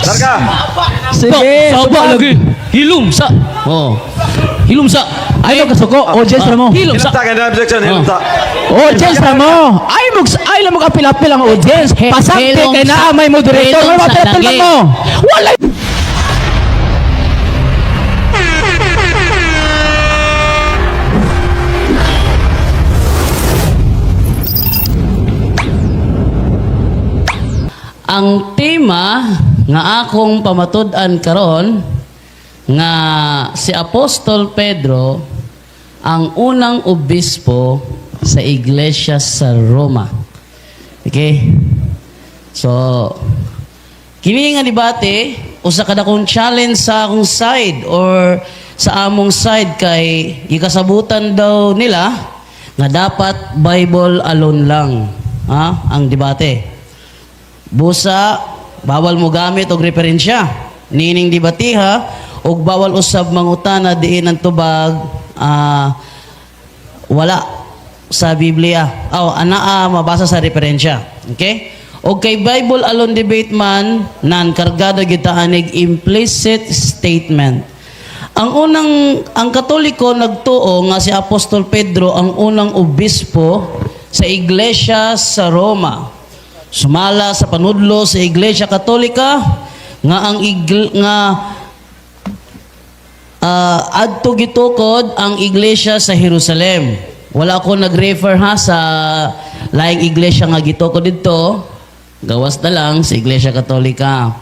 Larga. Sige. Saba lagi. Hilom sa. Oh. Hilom sa. Ay mo kasuko, audience ra mo. Hilom sa. Hilom ta kay na objection, hilom ta. Audience ra mo. Ay mo ay lang mo apil-apil ang audience. Pasangte Hilom kay sa- naa may moderator. hilom May sa apil-apil lagi. man mo. Wala. Ang tema nga akong pamatud-an karon nga si Apostol Pedro ang unang obispo sa iglesia sa Roma. Okay? So, kini nga debate usa ka dakong challenge sa akong side or sa among side kay gikasabutan daw nila nga dapat Bible alone lang, ha, ang debate. Busa, bawal mo gamit og referensya. Nining debatiha og bawal usab mangutana diin ang tubag wala sa Biblia. Aw, anaa mabasa sa referensya. Okay? Og kay Bible alone debate man nan kargado gyud anig implicit statement. Ang unang ang Katoliko nagtuo nga si Apostol Pedro ang unang obispo sa iglesia sa Roma. Sumala sa panudlo sa Iglesia Katolika nga ang nga adto gitukod ang iglesia sa Jerusalem. Wala ko nag-refer ha sa laing iglesia nga gitukod didto. Gawas na lang sa Iglesia Katolika.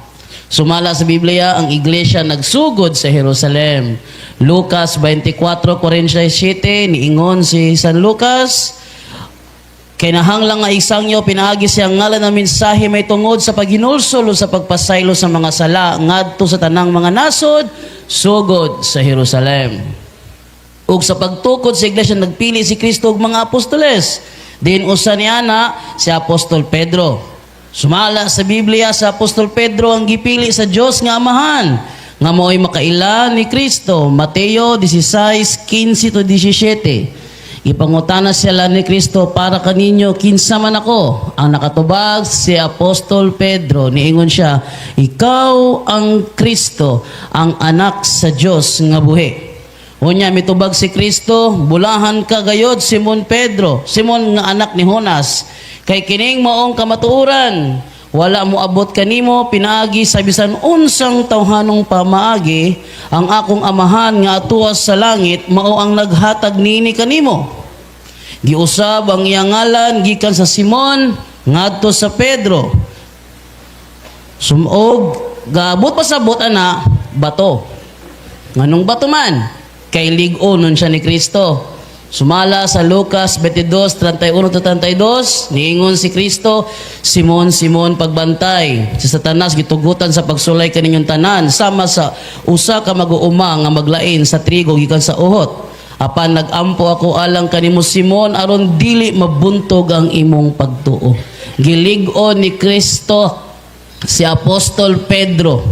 Sumala sa Biblia, ang iglesia nagsugod sa Jerusalem. Lucas 24:47, niingon si San Lucas, "Kinahanglan nga isangyo pinaagi siyang ngalan ng mensahe may tungod sa paghinulsol o sa pagpasaylo sa mga sala ngadto sa tanang mga nasod sugod sa Jerusalem." Ug sa pagtukod sa iglesia nagpili si Kristo og mga apostoles. Din usa niya na si Apostol Pedro. Sumala sa Biblia sa Apostol Pedro ang gipili sa Dios nga Amahan nga mao'y makaila ni Kristo. Mateo 16:15 to 17. Ipangutana sila ni Kristo, "Para kaninyo, kinsa man ako?" Ang nakatubag si Apostol Pedro, niingon siya, "Ikaw ang Kristo, ang anak sa Dios nga buhi." Unya mitubag si Kristo, "Bulahan ka gayod Simon Pedro, Simon nga anak ni Jonas, kay kining maong kamatuoran, wala mo abot kanimo pinaagi sa bisan unsang tawhanong pamaagi, ang akong amahan nga atuas sa langit mao ang naghatag nini kanimo." Giusab ang iyang ngalan gikan sa Simon ngadto sa Pedro. Sumog gabot pasabot ana bato. Nganong bato man? Kay lig-on nun siya ni Kristo. Sumala sa Lucas 22:31 to 32, niingon si Kristo, "Simon, Simon, pagbantay. Si Satanas gitugutan sa pagsulay kaninyong tanan, sama sa usa ka mag-uuma nga maglain sa trigo gikan sa uhot. Apan nagampo ako alang kanimo Simon aron dili mabuntog ang imong pagtuo." Gilig-on ni Kristo si Apostol Pedro.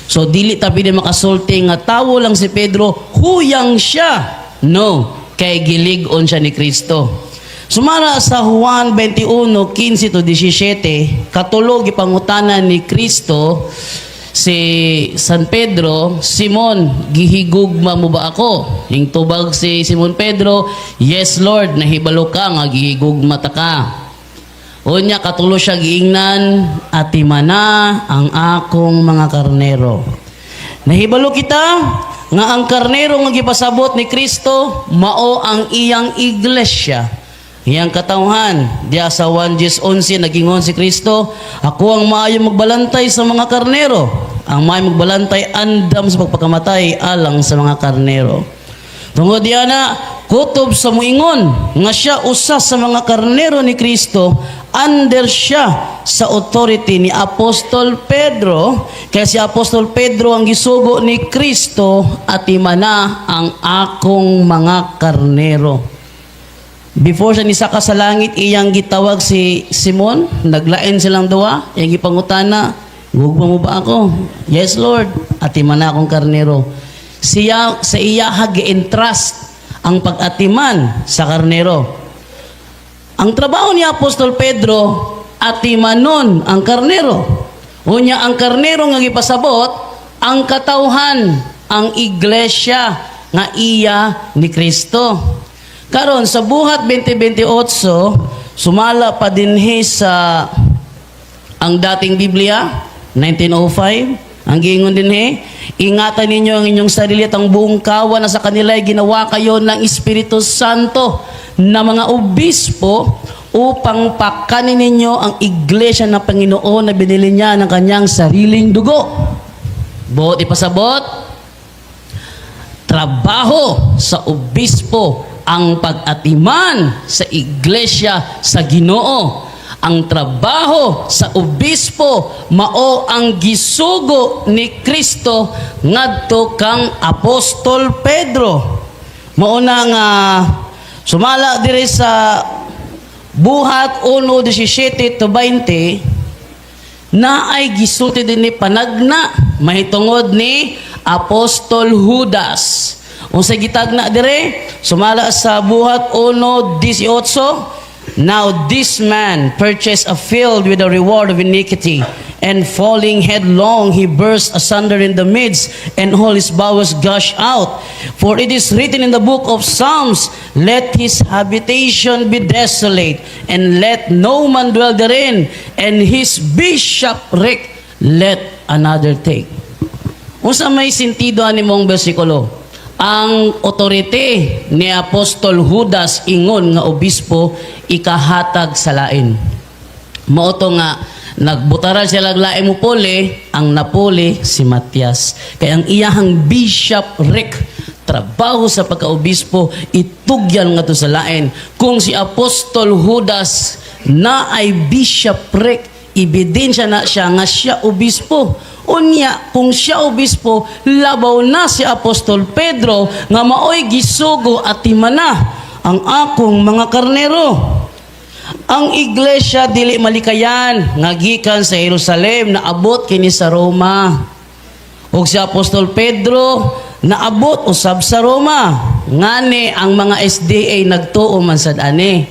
So dili ta pwede makasulti nga tawo lang si Pedro, huyang siya. No, kay gilig-on siya ni Kristo. Sumala sa Juan 21:15 to 17, katulo gipangutana ni Kristo si San Pedro, "Simon, gihigugma mo ba ako?" Hingtubag si Simon Pedro, "Yes Lord, nahibalo ka nga gihigugma ta ka." Unya katulo siya giingnan, "Atimana ang akong mga karnero." Nahibalo kita nga ang karnero nga gipasabot ni Kristo mao ang iyang iglesia. Iyang katawhan. Diya sa 1:11 nagingon si Kristo, "Ako ang maayo magbalantay sa mga karnero. Ang maayo magbalantay andam sa pagpakamatay alang sa mga karnero." Tungod diya na, kutob sa muingon nga siya usa sa mga karnero ni Kristo, under siya sa authority ni Apostol Pedro, kaya si Apostol Pedro ang gisugo ni Kristo, "Atimana ang akong mga karnero." Before siya nisaka sa langit, iyang gitawag si Simon, naglain silang duwa, iyang gipangutana, "Gugma mo ba ako?" "Yes, Lord." "Atimana akong karnero." Siya sa iya gi-entrust ang pag-atiman sa karnero. Ang trabaho ni Apostol Pedro, atimanon ang karnero. Unya ang karnero nga gipasabot, ang katawhan, ang iglesia nga iya ni Kristo. Karon sa Buhat 20:28, sumala pa dinhi sa Ang Dating Biblia, 1905, ang giingon dinhi, "Ingatan ninyo ang inyong sarili at ang buong kawan na sa kanila ay ginawa kayo ng Espiritu Santo na mga obispo upang pakanin ninyo ang iglesia ng Panginoon na binili niya ng kanyang sariling dugo." Buot ipasabot, trabaho sa obispo ang pag-atiman sa iglesia sa Ginoo. Ang trabaho sa obispo mao ang gisugo ni Kristo ngadto kang Apostol Pedro. Mao na nga sumala diri sa Buhat 1:17 to 20, naay gisulti dinhi panagna mahitungod ni Apostol Judas. Unsa gitagna dire? Sumala sa Buhat 1:18, "Now this man purchased a field with a reward of iniquity, and falling headlong, he burst asunder in the midst, and all his bowels gushed out. For it is written in the book of Psalms, 'Let his habitation be desolate, and let no man dwell therein, and his bishopric let another take.'" Unsa may sentido ani mong bersikulo? Ang otorite ni Apostol Judas ingon nga obispo ikahatag sa lain. Mao to nga nagbutaran siya laglain mo puli, ang napuli si Matias. Kaya ang iyahang bishopric, trabaho sa pagkaobispo, itugyan nga to sa lain. Kung si Apostol Judas na ay bishopric, ebidensya na siya nga siya obispo. Unya, kung siya obispo, labaw na si Apostol Pedro nga maoy gisugo at timana ang akong mga karnero. Ang iglesia dili malikayan nga gikan sa Jerusalem naabot kini sa Roma. Ug si Apostol Pedro naabot usab sa Roma. Ngani ang mga SDA nagtuo man sad ani.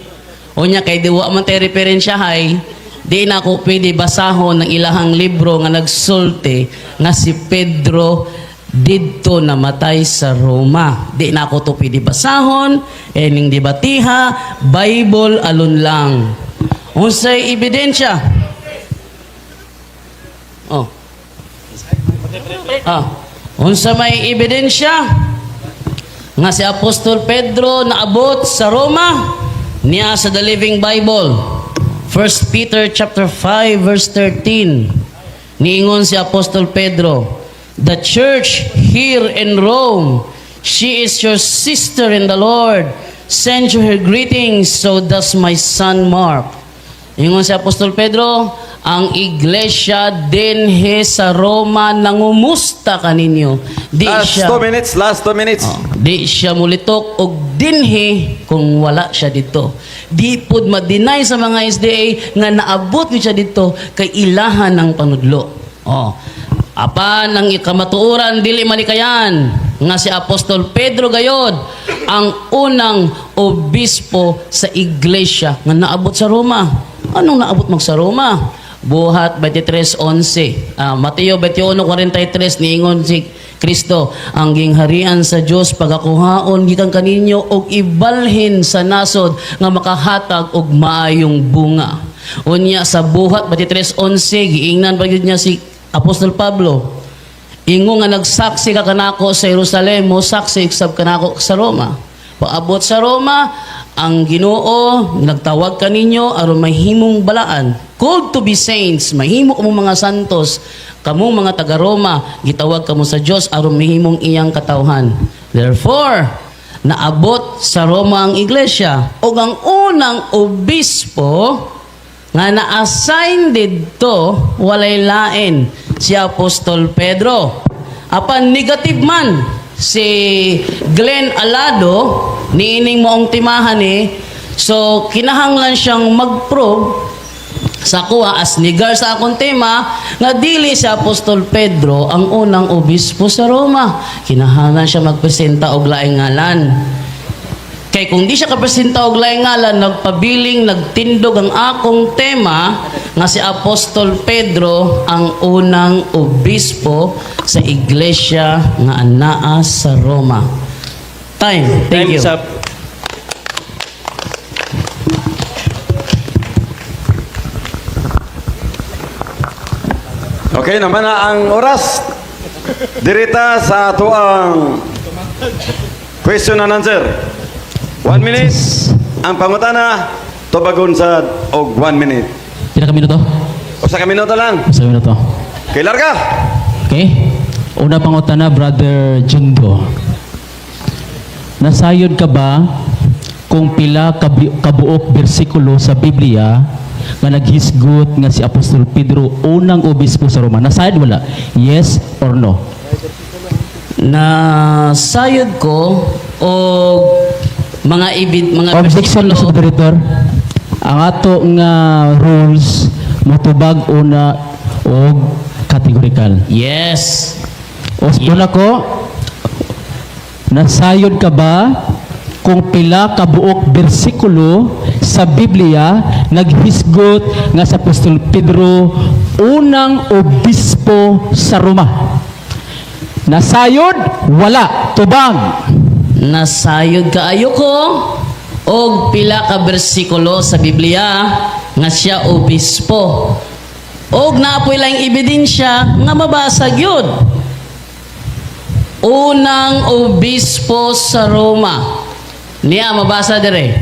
Unya kay di wa man tay referensya hay, di na ako pwede basahon ng ilahang libro nga nagsulti nga si Pedro didto namatay sa Roma. Di na ako to pwede basahon, ening debatiha, Bible alone lang. Unsay ebidensya? Oh. Ah, unsa may ebidensya nga si Apostol Pedro naabot sa Roma? Niya sa The Living Bible. 1 Peter chapter 5 verse 13. Niingon si Apostol Pedro, "The church here in Rome, she is your sister in the Lord. Send you her greetings, so does my son Mark." Ingon si Apostol Pedro, ang iglesia dinhi sa Roma nangumusta kaninyo. Di Last siya 2 minutes, last 2 minutes. Oh, di siya mulitok og dinhi kung wala siya dito. Di pud ma-deny sa mga SDA nga naabot ni siya dito kay ilahan ng panudlo. Oh. Apan ang kamatuoran, dili malikayan nga si Apostol Pedro gayod ang unang obispo sa iglesia nga naabot sa Roma. Anong naabot mag sa Roma? Buhat 23:11. Mateo 21:43, niingon si Kristo, "Ang gingharian sa Dios pagakuhaon gikan kaninyo og ibalhin sa nasod nga makahatag og maayong bunga." Unya sa Buhat 23:11, giingnan pa gyud niya si Apostol Pablo, "Ingon nga nagsaksi ka kanako sa Jerusalem, mo saksi sab kanako sa Roma." Paabot sa Roma, ang Ginoo nagtawag kaninyo aron mahimong balaan. Called to be saints, mahimo kamo mga santos. Kamo mga taga Roma, gitawag kamo sa Dios aron mahimong iyang katawhan. Therefore, naabot sa Roma ang iglesia ug ang unang obispo nga na-assign didto walay lain si Apostol Pedro. Apan negative man si Glenn Alado niining moong timahan eh. So kinahanglan siyang mag-prove sa kuha as negar sa akong tema nga dili si Apostol Pedro ang unang obispo sa Roma. Kinahanglan siya magpresenta og laing ngalan. Kay kung di siya kapresenta og laing ngalan, nagpabiling nagtindog ang akong tema nga si Apostol Pedro ang unang obispo sa iglesia nga anaa sa Roma. Time. Thank Time you. is up. Okay, naman na ang oras. Dirita sa ato ang question and answer. 1 minute. Ang pangutana, tubagon sa og 1 minute. Pila ka minuto? Usa ka minuto lang. Sa minuto. Okay, larga. Okay? Una pangutana, Brother Jundo. Nasayod ka ba kung pila kabuok bersikulo sa Biblia nga naghisgot nga si Apostol Pedro unang obispo sa Roma? Nasayod wala? Yes or no? Nasayod ko og mga ibid mga Objection, bersikulo. Mr. Moderator. Ang ato nga rules motubag una og categorical. Yes. O una ko, nasayod ka ba kung pila kabuok bersikulo sa Biblia naghisgot nga sa Apostol Pedro unang obispo sa Roma? Nasayod? Wala. Tubang. Nasayod kaayo ko og pila ka bersikulo sa Biblia nga siya obispo. Og naapoy lang ebidensya nga mabasa gyud. Unang obispo sa Roma. Niya mabasa dire.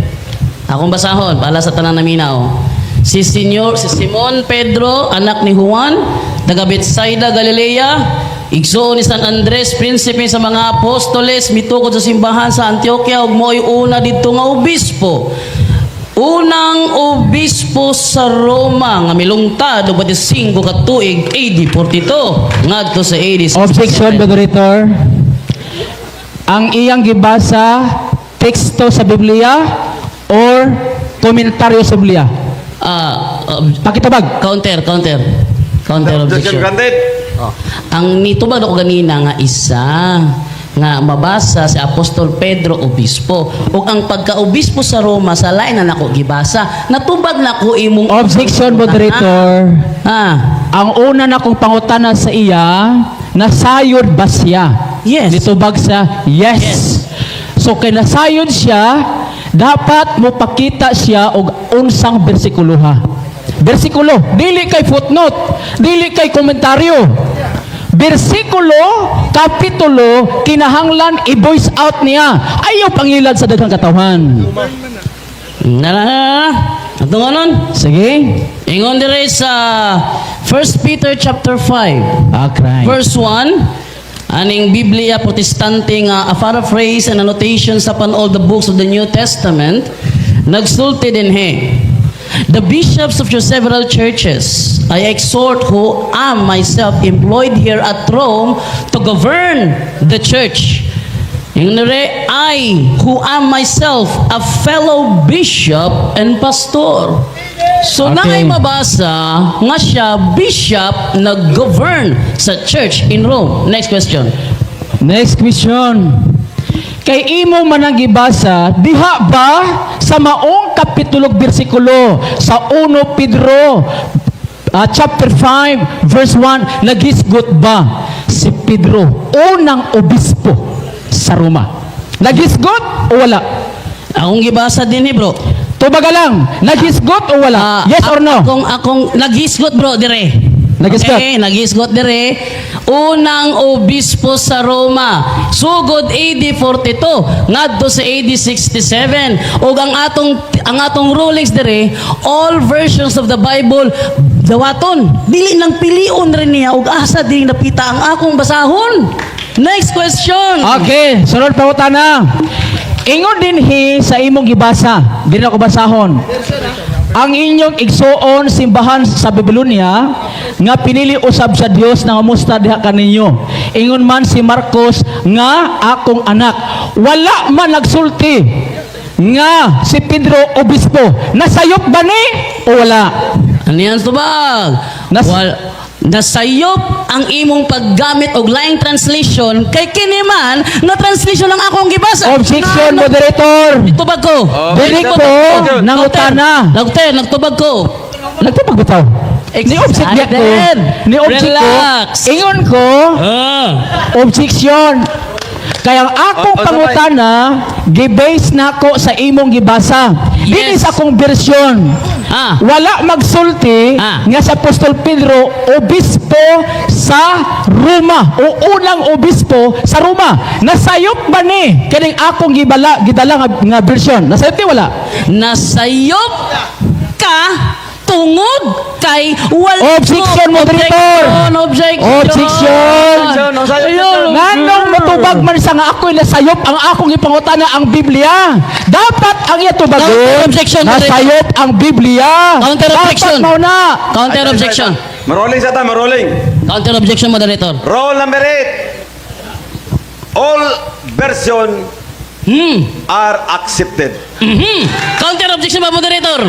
Akong basahon para sa tanan naminaw. Si Senyor, si Simon Pedro, anak ni Juan, taga Bethsaida, Galilea, igsoon ni San Andres, prinsipe sa mga apostoles, mitukod sa simbahan sa Antioquia ug mo'y una didto nga obispo. Unang obispo sa Roma nga milungtad og 25 ka tuig AD 42 ngadto sa AD 67. Objection, Moderator. Ang iyang gibasa, teksto sa Biblia or komentaryo sa Biblia? Pakitabag. Counter, counter. Counter Objection objection. granted. Oh. Ang nitubag ako ganina nga isa nga mabasa si Apostol Pedro obispo ug ang pagka-obispo sa Roma sa lain na nako gibasa, natubag nako imong Objection, Moderator. Ah. Ang una na kong pangutana sa iya, nasayod ba siya? Yes. Nitubag siya, yes. Yes. So kay nasayod siya, dapat mo pakita siya og unsang bersikulo ha. Bersikulo, dili kay footnote, dili kay komentaryo. Bersikulo, kapitulo, kinahanglan i-voice out niya. Ayaw pangilad sa daghang katawhan. Na na na na. Atong anon? Sige. Ingon dire sa 1 Peter chapter 5. Ah, cry. Verse 1, aning Biblia Protestante nga a paraphrase and annotations upon all the books of the New Testament, nagsulti dinhi. "The bishops of your several churches, I exhort, who am myself employed here at Rome to govern the church." Yung nire, "I, who am myself a fellow bishop and pastor." So naay mabasa nga siya bishop nag-govern sa church in Rome. Next question. Next question. Kay imo man ang gibasa, diha ba sa maong kapitulo ug bersikulo sa 1 Pedro chapter 5 verse 1 naghisgot ba si Pedro unang obispo sa Roma? Naghisgot o wala? Akong gibasa din eh, bro. Tubaga lang, naghisgot o wala? Yes or no? Akong naghisgot, bro, dire. Naghisgot? Okay, naghisgot dire. Unang obispo sa Roma, sugod AD 42 ngadto sa AD 67. Ug ang atong rulings dire, all versions of the Bible dawaton. Dili nang pilion rin niya ug asa dili napita ang akong basahon. Next question. Okay, sunod pangutana. Ingon dinhi sa imong gibasa, dili na ko basahon. Ang inyong igsuon simbahan sa Babylonia nga pinili usab sa Dios nga musta diha kaninyo. Ingon man si Marcos nga akong anak. Wala man nagsulti nga si Pedro obispo. Nasayop ba ni o wala? Ano yan tubag? Nasayop ang imong paggamit og laing translation kay kini man nga translation lang akong gibasa. Objection, Na, moderator. Tubag ko. Dili ko Objection. nangutana. Nagtubag ko. Nagtubag bitaw. Ni-object niya ko. Excited. Ni-object ko. Relax. Ingon ko, objection. Kaya ang akong O, o, pangutana, gi-base nako sa imong gibasa. Dili sa akong version. Wala magsulti nga si Apostol Pedro obispo sa Roma o unang obispo sa Roma. Nasayop ba ni kining akong gibala gidala nga version? Nasayop ni wala? Nasayop ka tungod kay wala. Objection, moderator. Objection, objection. Objection. Objection, objection. Nganong motubag man sa nga ako'y nasayop ang akong ipangutana ang Biblia? Dapat ang iya tubagon. Counter objection, moderator. Nasayop ang Biblia. Counter objection. Dapat mao na. Counter objection. Marolling sa ta, marolling. Counter objection, moderator. Roll number 8. All version are accepted. Counter objection ba, moderator?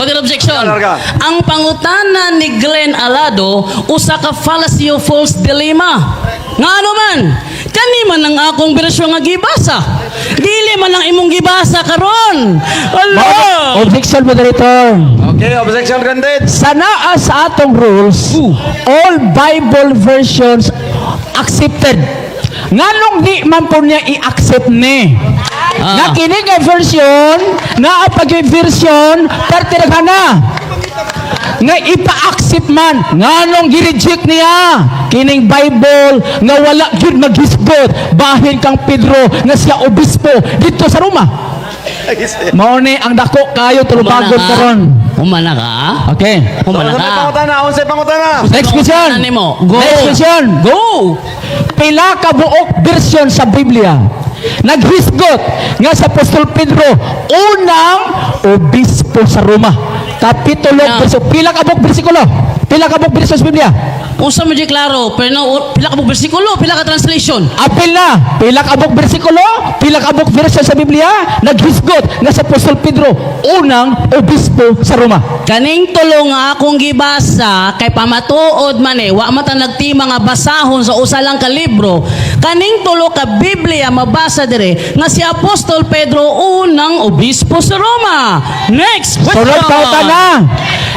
Counter objection. Larga. Ang pangutana ni Glenn Alado usa ka fallacy of false dilemma. Nga ano man, kani man ang akong bersyon nga gibasa. Dili man ang imong gibasa karon. Ala! Objection, moderator. Okay, objection granted. Sa naa sa atong rules, all Bible versions accepted. Nganong di man po niya i-accept ni? Nga kini nga version, naa pag version, parte na nga ipa-accept man, nganong gi-reject niya kining Bible nga wala gyud maghisgot bahin kang Pedro nga siya obispo dito sa Roma? Mao ni ang dako kayo tulubagon karon. Humana ka? Okay. Humana Unsay ka? pangutana? Unsay pangutana? Next question. Ano mo? Go. Next question. Go! Pila ka buok version sa Biblia naghisgot nga sa Apostol Pedro unang obispo sa Roma? Kapitulo verso, pila ka buok bersikulo? Pila ka buok verso sa Biblia? Unsa mo di klaro, pero no, pila ka buok bersikulo, pila ka translation. Apil na. Pila ka buok bersikulo, pila ka buok verso sa Biblia naghisgot nga sa Apostol Pedro unang obispo sa Roma? Kaning tulo nga akong gibasa kay pamatuod man eh, wa man ta nagtima nga basahon sa usa lang ka libro. Kaning tulo ka Biblia mabasa dire nga si Apostol Pedro unang obispo sa Roma. Next question. Sunod pangutana.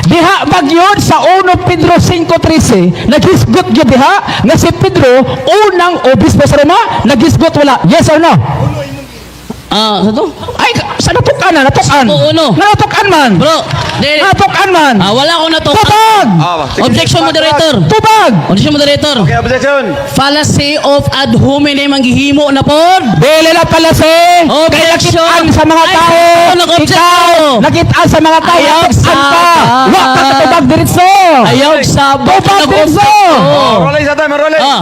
Diha magyud sa 1 Pedro 5:13, naghisgot gyud diha nga si Pedro unang obispo sa Roma, naghisgot wala? Yes or no? Ah, sa to? Ay, sa natukan na, natukan. Oo, no. Nga natukan man. Bro, dili. Natukan man. Ah, wala ko na to. Tubag! Sige. Objection, moderator. Tubag! Objection, moderator. Okay, objection. Fallacy of ad hominem ang gihimo na pod. Dili na pala si kay Objection. nakitaan sa mga Ay, tao. nag-object Ikaw, ako. nakitaan sa mga tao. Ayaw Natukan sa- ka. Wa ka katubag diretso. Ayaw saba ka Tubag nag-object. diretso. Oh, rolling sa ta, rolling. Ah,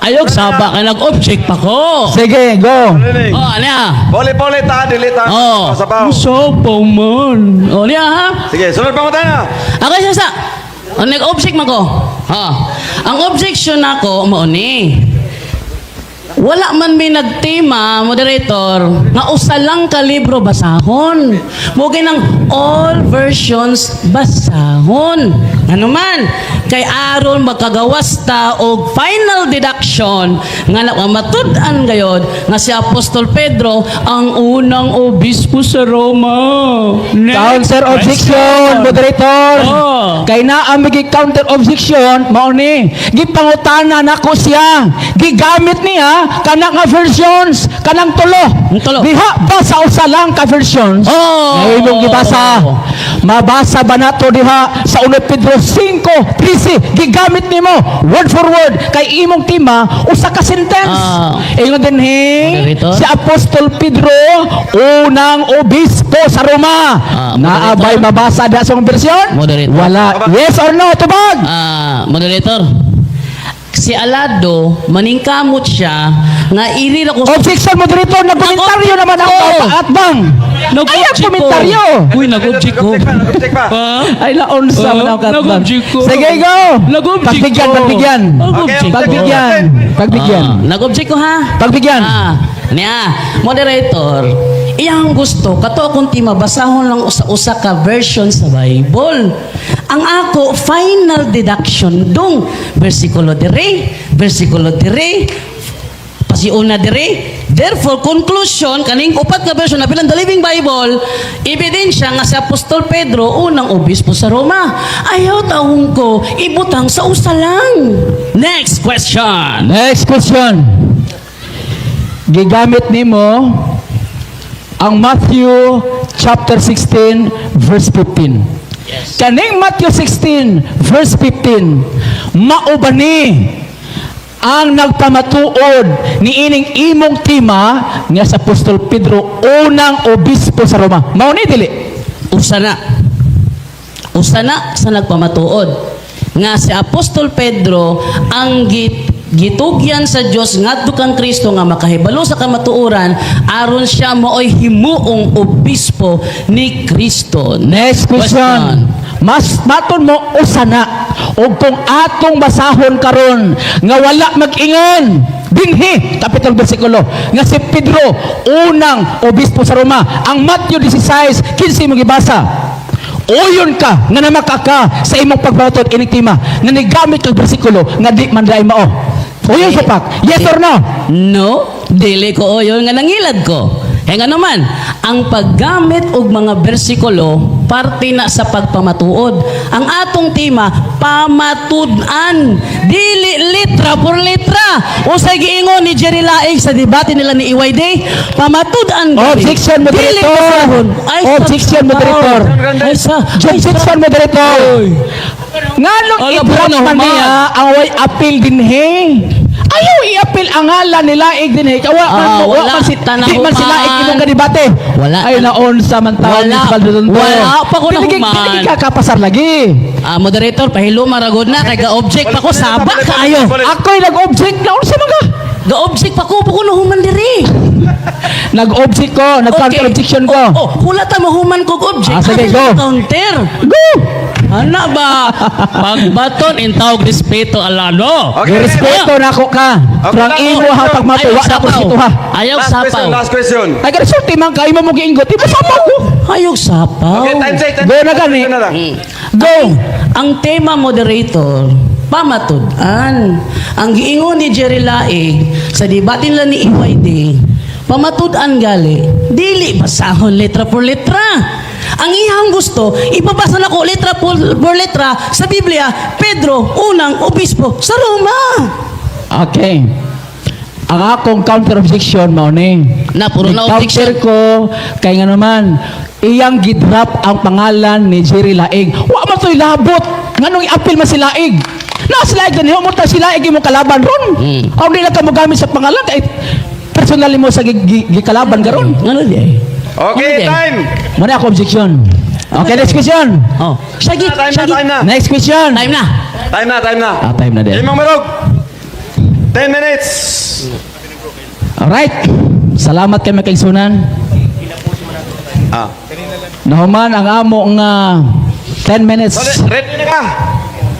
ayaw saba ka nag-object pa ko. Sige, go. Rolling. Oh, ano ya? Poli-poli ta, dili ta. Oh. Sabaw. Sabaw man. Oh, niya ha? Sige, sunod pangutana. Ako siya sa oh, nag-object man ko. Ha. Ang objection nako mao ni. Wala man may nagtema, moderator, nga usa lang ka libro basahon. Mo nang all versions basahon. Ano man, kay aron magkagawas ta og final deduction nga matud-an gayod nga si Apostol Pedro ang unang obispo sa Roma. Next Counter objection, question. Moderator. Oh. Kay naa mi gi counter objection, mao ni. Gipangutana nako siya. Gigamit niya kana nga versions, kanang tulo. Ang tulo. Diha ba sa usa lang ka versions? Oh. Nga imong gibasa. Mabasa ba nato diha sa 1 Pedro 5:13? Gigamit nimo word for word kay imong tema usa ka sentence. Ingon dinhi Moderator. si Apostol Pedro unang obispo sa Roma. Moderator. Naabay mabasa da sa imong version? Moderator. Wala. Yes or no? Tubag. Ah, moderator. Si Alado, maningkamot siya nga iri ra ko. Objection, moderator, nagkomentaryo naman ang Oo. atbang. Ay, ang komentaryo. Uy, nag-object ko. Nag-object pa, nag-object pa. Ha? Ay, laon sa Oh, man ang katbang. nag-object ko. Sige, go. Nag-object Pagbigyan, ko. pagbigyan. Nag-object ko. Pagbigyan. Pagbigyan. Ah, nag-object ko ha. Pagbigyan. Ah, niya, moderator, iyang gusto kato akong tima basahon lang usa-usa ka version sa Bible. Ang ako final deduction dong bersikulo dire, pasiuna dire. Therefore, conclusion, kaning upat ka version na bilang The Living Bible, ebidensya nga si Apostol Pedro unang obispo sa Roma. Ayaw taong ko ibutang sa usa lang. Next question. Next question. Gigamit nimo ang Matthew chapter 16 verse 15. Yes. Kaning Matthew 16 verse 15, mao ba ni ang nagpamatuod ni ining imong tema nga sa Apostol Pedro unang obispo sa Roma? Mao ni, dili? Usa na. Usa na sa nagpamatuod nga si Apostol Pedro ang gitugyan sa Dios ngadto kang Kristo nga makahibalo sa kamatuoran aron siya maoy himuong obispo ni Kristo. Next question. Mas maton mo usa na, og kung atong basahon karon nga wala mag-ingon dinhi kapitol bersikulo nga si Pedro unang obispo sa Roma, ang Matthew 16:15 mo gibasa, uyon ka nga namaka ka sa imong pagbatot ining tema nga nigamit kag bersikulo nga di man diay mao. Uyon sa pak. Yes or no? No, dili ko oyon nga nangilad ko. Kaya nga naman, ang paggamit og mga bersikulo, parte na sa pagpamatuod. Ang atong tema, pamatud-an. Dili litra por letra. Usay giingon ni Jerry Laig sa debate nila ni EYD, pamatud-an gani. Objection, Dili moderator. basahon. Ay, sa- Objection, moderator. Ay, sa, ay, sa, Objection, moderator. Nganong Ala, i-drop buwan na man human. niya ang way appeal dinhi? Ayaw i-appeal ang ngalan nila ig dinhi. Wa man Ah, mo, wa wala man si, ta na di man sila human. ig imong kadebate. Wala Ay naon sa man taon Wala. ni Valdodonto. Wala pa ko na human. Dili ka kapasar lagi. Ah, moderator, pahiloma ragod na kay ga-object pa ko, saba kaayo. Ako'y nag-object na unsa man ka? Ga-object pa ko, pa ko nahuman diri. Nag-object ko, nag-counter objection ko. Oh, hulata mahuman kog object. Ah, sige, Ano go. counter. Go! Ana ba? Pagbaton intawg respeto alano. Okay. Girespeto na ako ka. Okay, Pero ang last imo ha question. pagmato, wa na ko sito ha. Ayaw Last question, sapaw. last question. Ay gasulti man ka imo mo giinggot, imo sapaw ko. Ayaw sapaw. Okay, time check. Time Go check. na gani. Last question na lang. Go. Ang tema, moderator, pamatud-an. Ang giingon ni Jerry Laig sa debate nila ni EYD, pamatud-an gali, dili basahon letra por letra. Ang iyang gusto, ipabasa na ko letra por letra sa Biblia, Pedro, unang obispo sa Roma. Okay. Ang akong counter objection mao ni. Na, puro na counter objection. ko kay nga naman iyang gidrap ang pangalan ni Jerry Laig. Wa man to'y labot. Nganong i-appeal man si Laig? Na si Laig dinhi mo ta si Laig imong kalaban ron. Aw di lang ka mogamit sa pangalan kay personal mo sa gikalaban karon. Ngano di ay? Okay, Ano di ay? time. Mo na ako objection. Okay, next question. Oh, sige, Time na, sige. time na. Next question. Time na. Time na, time na. Ah, time na din. Imong marog. 10 minutes. Alright. Salamat kay mga kaigsunan. Ah. Nahuman ang amo nga 10 minutes. Sorry, ready na ka.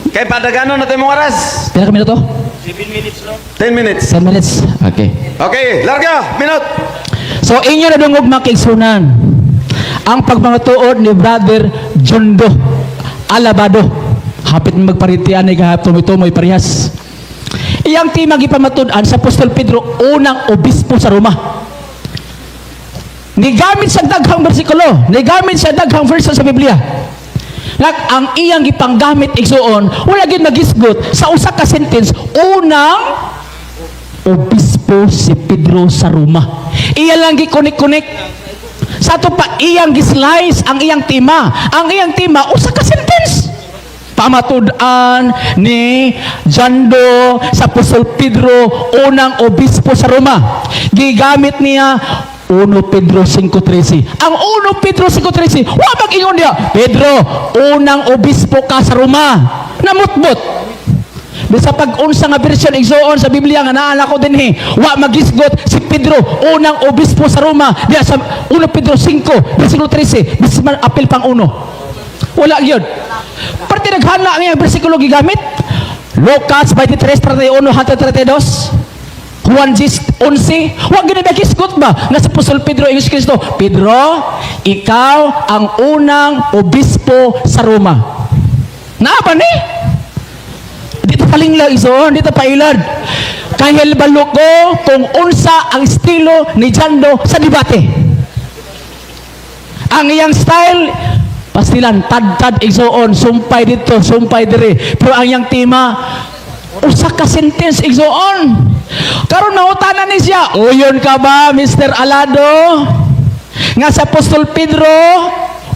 Kay padaganon natin mong oras. Pila ka minuto? 10 minutes. 10 minutes. Okay. Okay, larga. Minute. So inyo na dungog, mga kaigsunan, ang pagmamatuod ni Brother Jondo Alabado. Hapit magparitian ni gahap tumoy-tumoy parehas. Iyang timang gipamatud-an sa Apostol Pedro unang obispo sa Roma. Nigamit sa daghang bersikulo, nigamit sa daghang verse sa Biblia. Nak ang iyang gipanggamit, igsuon, wala gid magisgot sa usa ka sentence unang obispo si Pedro sa Roma. Iya lang gikunik-kunik. Sa ato pa iyang gislice ang iyang tema. Ang iyang tema usa ka sentence. Pamatud-an ni Jando sa Apostol Pedro unang obispo sa Roma. Gigamit niya 1 Pedro 5:13. Ang 1 Pedro 5:13, wa mag-ingon niya, "Pedro, unang obispo ka sa Roma." Namutbot. Bisa pag unsa nga version, igsuon, sa Biblia nga naa ko dinhi, wa magisgot si Pedro unang obispo sa Roma diya sa 1 Pedro 5 versikulo 13, bisan man apil pang uno. Wala gyud. Parte naghana nga bersikulo gigamit. Lucas 23:31 hangtod 32. Juan 10:11, wa gyud magisgot ba nga sa Apostol Pedro Ingon si Kristo, "Pedro, ikaw ang unang obispo sa Roma." Naa ba ni? Dito palinglag, igsoon, dito pailad. Kahibalo ko kung unsa ang estilo ni Jando sa debate. Ang iyang style, pastilan, tad-tad igsoon, sumpay dito, sumpay diri. Pero ang iyang tema, usa ka sentence, igsoon. Karon mangutana ni siya, "Uyon ka ba, Mr. Alado, nga sa Apostol Pedro,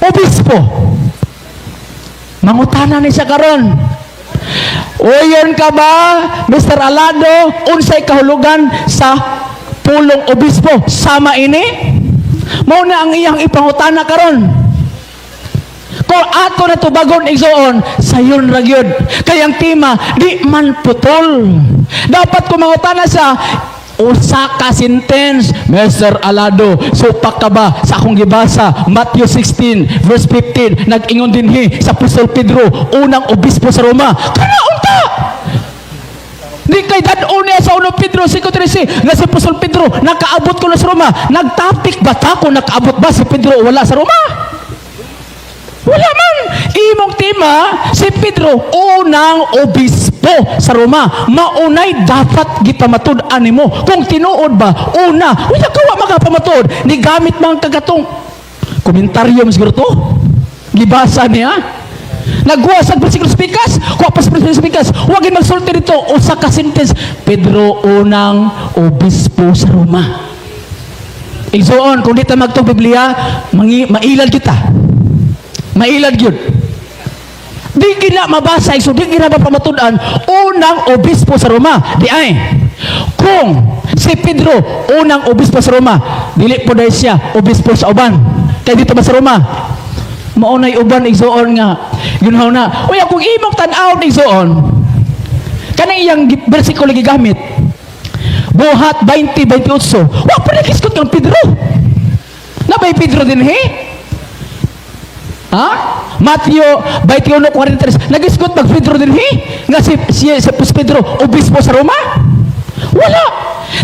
obispo?" Mangutana ni siya karon. "Uyon ka ba, Mr. Alado, unsay kahulugan sa pulong obispo? Sama ini?" Mao na ang iyang ipangutana karon. Kung ato na tubagon, igsoon, sayon ra gyud. Kay ang tema, di man putol. Dapat kung mangutana siya, usa ka sentence, "Mr. Alado, supak ka ba sa akong gibasa, Matthew 16 verse 15, nag-ingon dinhi sa Apostol Pedro, unang obispo sa Roma?" Kana unta! Di kay dad-on niya sa 1 Pedro 5:13 nga si Apostol Pedro nakaabot ko na sa Roma. Nagtapik ba ta kung nakaabot ba si Pedro o wala sa Roma? Wala man. Imong tema, si Pedro, unang obispo sa Roma. Maunay dapat gipamatud-an nimo. Kung tinuod ba, una, wala ka wa makapamatuod. Ni gamit man kagatong komentaryo mo siguro to. Gibasa niya. Nagkuha sa bersikulo spikas, kuha pa sa bersikulo spikas. Huwag magsulti dito, usa ka sentence. Pedro, unang obispo sa Roma. Igsoon, kung di ta magtug Biblia, mailad kita. Mailad yun. Di gina mabasa, so di gina mapamatud-an, unang obispo sa Roma. Di ay, kung si Pedro, unang obispo sa Roma, dili po dahil siya, obispo sa uban. Kaya dito ba sa Roma? Maunay uban, igsoon, nga. Yun na. Uy, kung imong tan-aw, igsoon, kanang iyang bersikulo gigamit, Buhat 20:28, wa pa nagisgot ng Pedro. Nabay Pedro din he? Ha? Mateo 21:43. Nagisgot mag Pedro din he? Nga si Pedro, obispo sa Roma? Wala.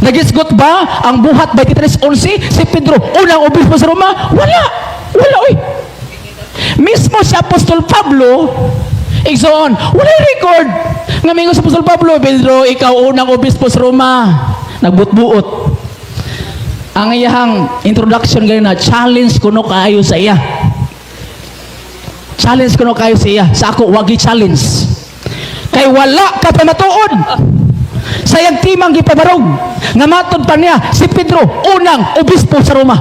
Nagisgot ba ang Buhat 23:11 si Pedro unang obispo sa Roma? Wala. Wala oy. Mismo si Apostol Pablo, igsoon, wala record nga mingon sa Apostol Pablo, "Pedro, ikaw unang obispo sa Roma." Nagbutbuot. Ang iyang introduction ganina, challenge kuno kaayo sa iya. Challenge kuno kaayo sa iya. Sa ako, wagi challenge. Kay wala ka pamatuod. Sa iyang timang gipabarog. Nga matod pa niya, si Pedro, unang obispo sa Roma.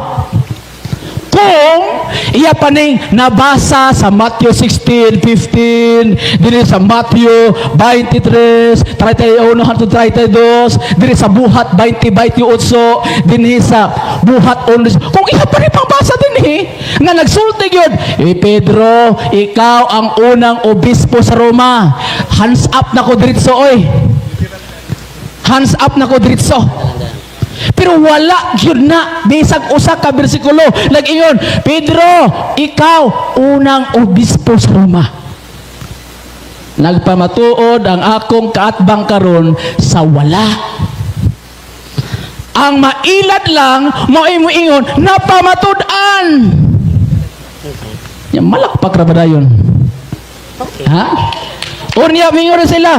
Kung iya pa ning nabasa sa Matthew 16:15, dinhi sa Matthew 23:31 hangtod 32, dinhi sa Buhat 20:28, dinhi sa Buhat 11. Kung iya pa ning pangbasa dinhi, nga nagsulti gyud, "Eh Pedro, ikaw ang unang obispo sa Roma." Hands up na ko diretso oy. Hands up na ko diretso. Pero wala gyud na bisag usa ka bersikulo nag-ingon, "Pedro, ikaw unang obispo sa Roma." Nagpamatuod ang akong kaatbang karon sa wala. Ang mailad lang mao moingon napamatud-an. Ya malakpak ra ba dayon? Ha? Unya mingon na sila.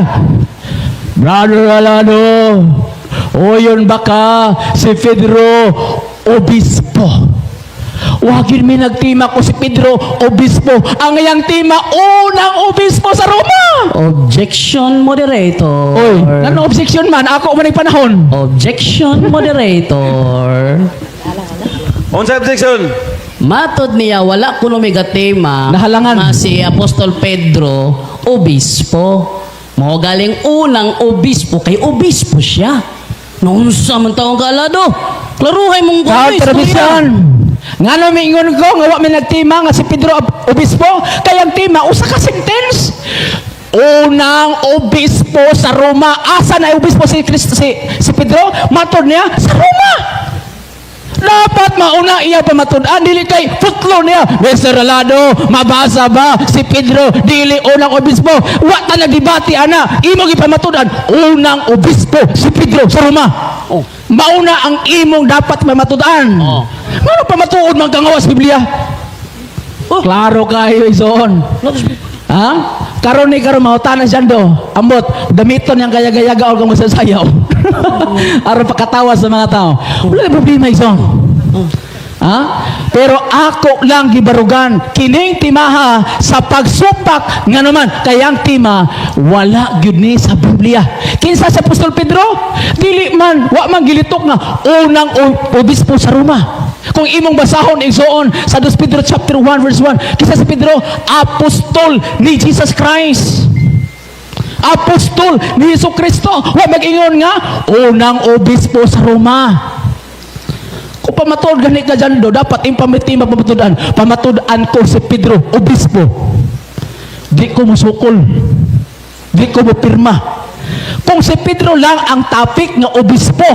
"Brother Alado, uyon baka si Pedro obispo?" Wagin mi nagtima ko si Pedro obispo. Ang iyang tema, unang obispo sa Roma. Objection, moderator. Oy, ano objection man? Ako man panahon. Objection, moderator. Unsa objection? Matod niya, wala kuno may gatema Nahalangan. nga si Apostol Pedro, obispo. Mao galing unang obispo, kay obispo siya. Naunsa man taong kaalado? Klaruhay mong Counter. Ngano miingon ko nga wa mi nagtima nga si Pedro obispo? Kay ang tema usa ka sentence. Unang obispo sa Roma. Asa na obispo si Cristo si Pedro? Matod niya sa Roma. Dapat mauna iya pamatud-an, dili kay putlo niya. "Mr. Alado, mabasa ba si Pedro dili unang obispo?" Wa ta nagdebate ana. Imo gipamatud-an unang obispo si Pedro sa Roma. Oh. Mauna ang imong dapat pamatud-an. Oh. Ngano pamatuod man kang gawas Biblia? Oh. Klaro kayo, igsoon. Ha? Ha? Karon ni karon mangutana siya do. Ambot, gamiton yang gaya-gayaga og masasayaw. Aron pakatawa sa mga tao. Wala problema, igsoon. Ha? Pero ako lang gibarugan kining timaha sa pagsupak nga naman kay ang tima wala gyud ni sa Biblia. Kinsa sa Apostol Pedro? Dili man, wa man gilitok nga unang obispo sa Roma. Kung imong basahon, igsoon, sa 2 Pedro chapter 1 verse 1, kinsa si Pedro? Apostol ni Jesus Christ. Apostol ni Jesu Kristo. Wa mag-ingon nga unang obispo sa Roma. Kung pamatuod gani ka dyan do, dapat impamitima pamatudan. Pamatudan ko si Pedro, obispo. Di ko musukol. Di ko mupirma. Kung si Pedro lang ang topic nga obispo.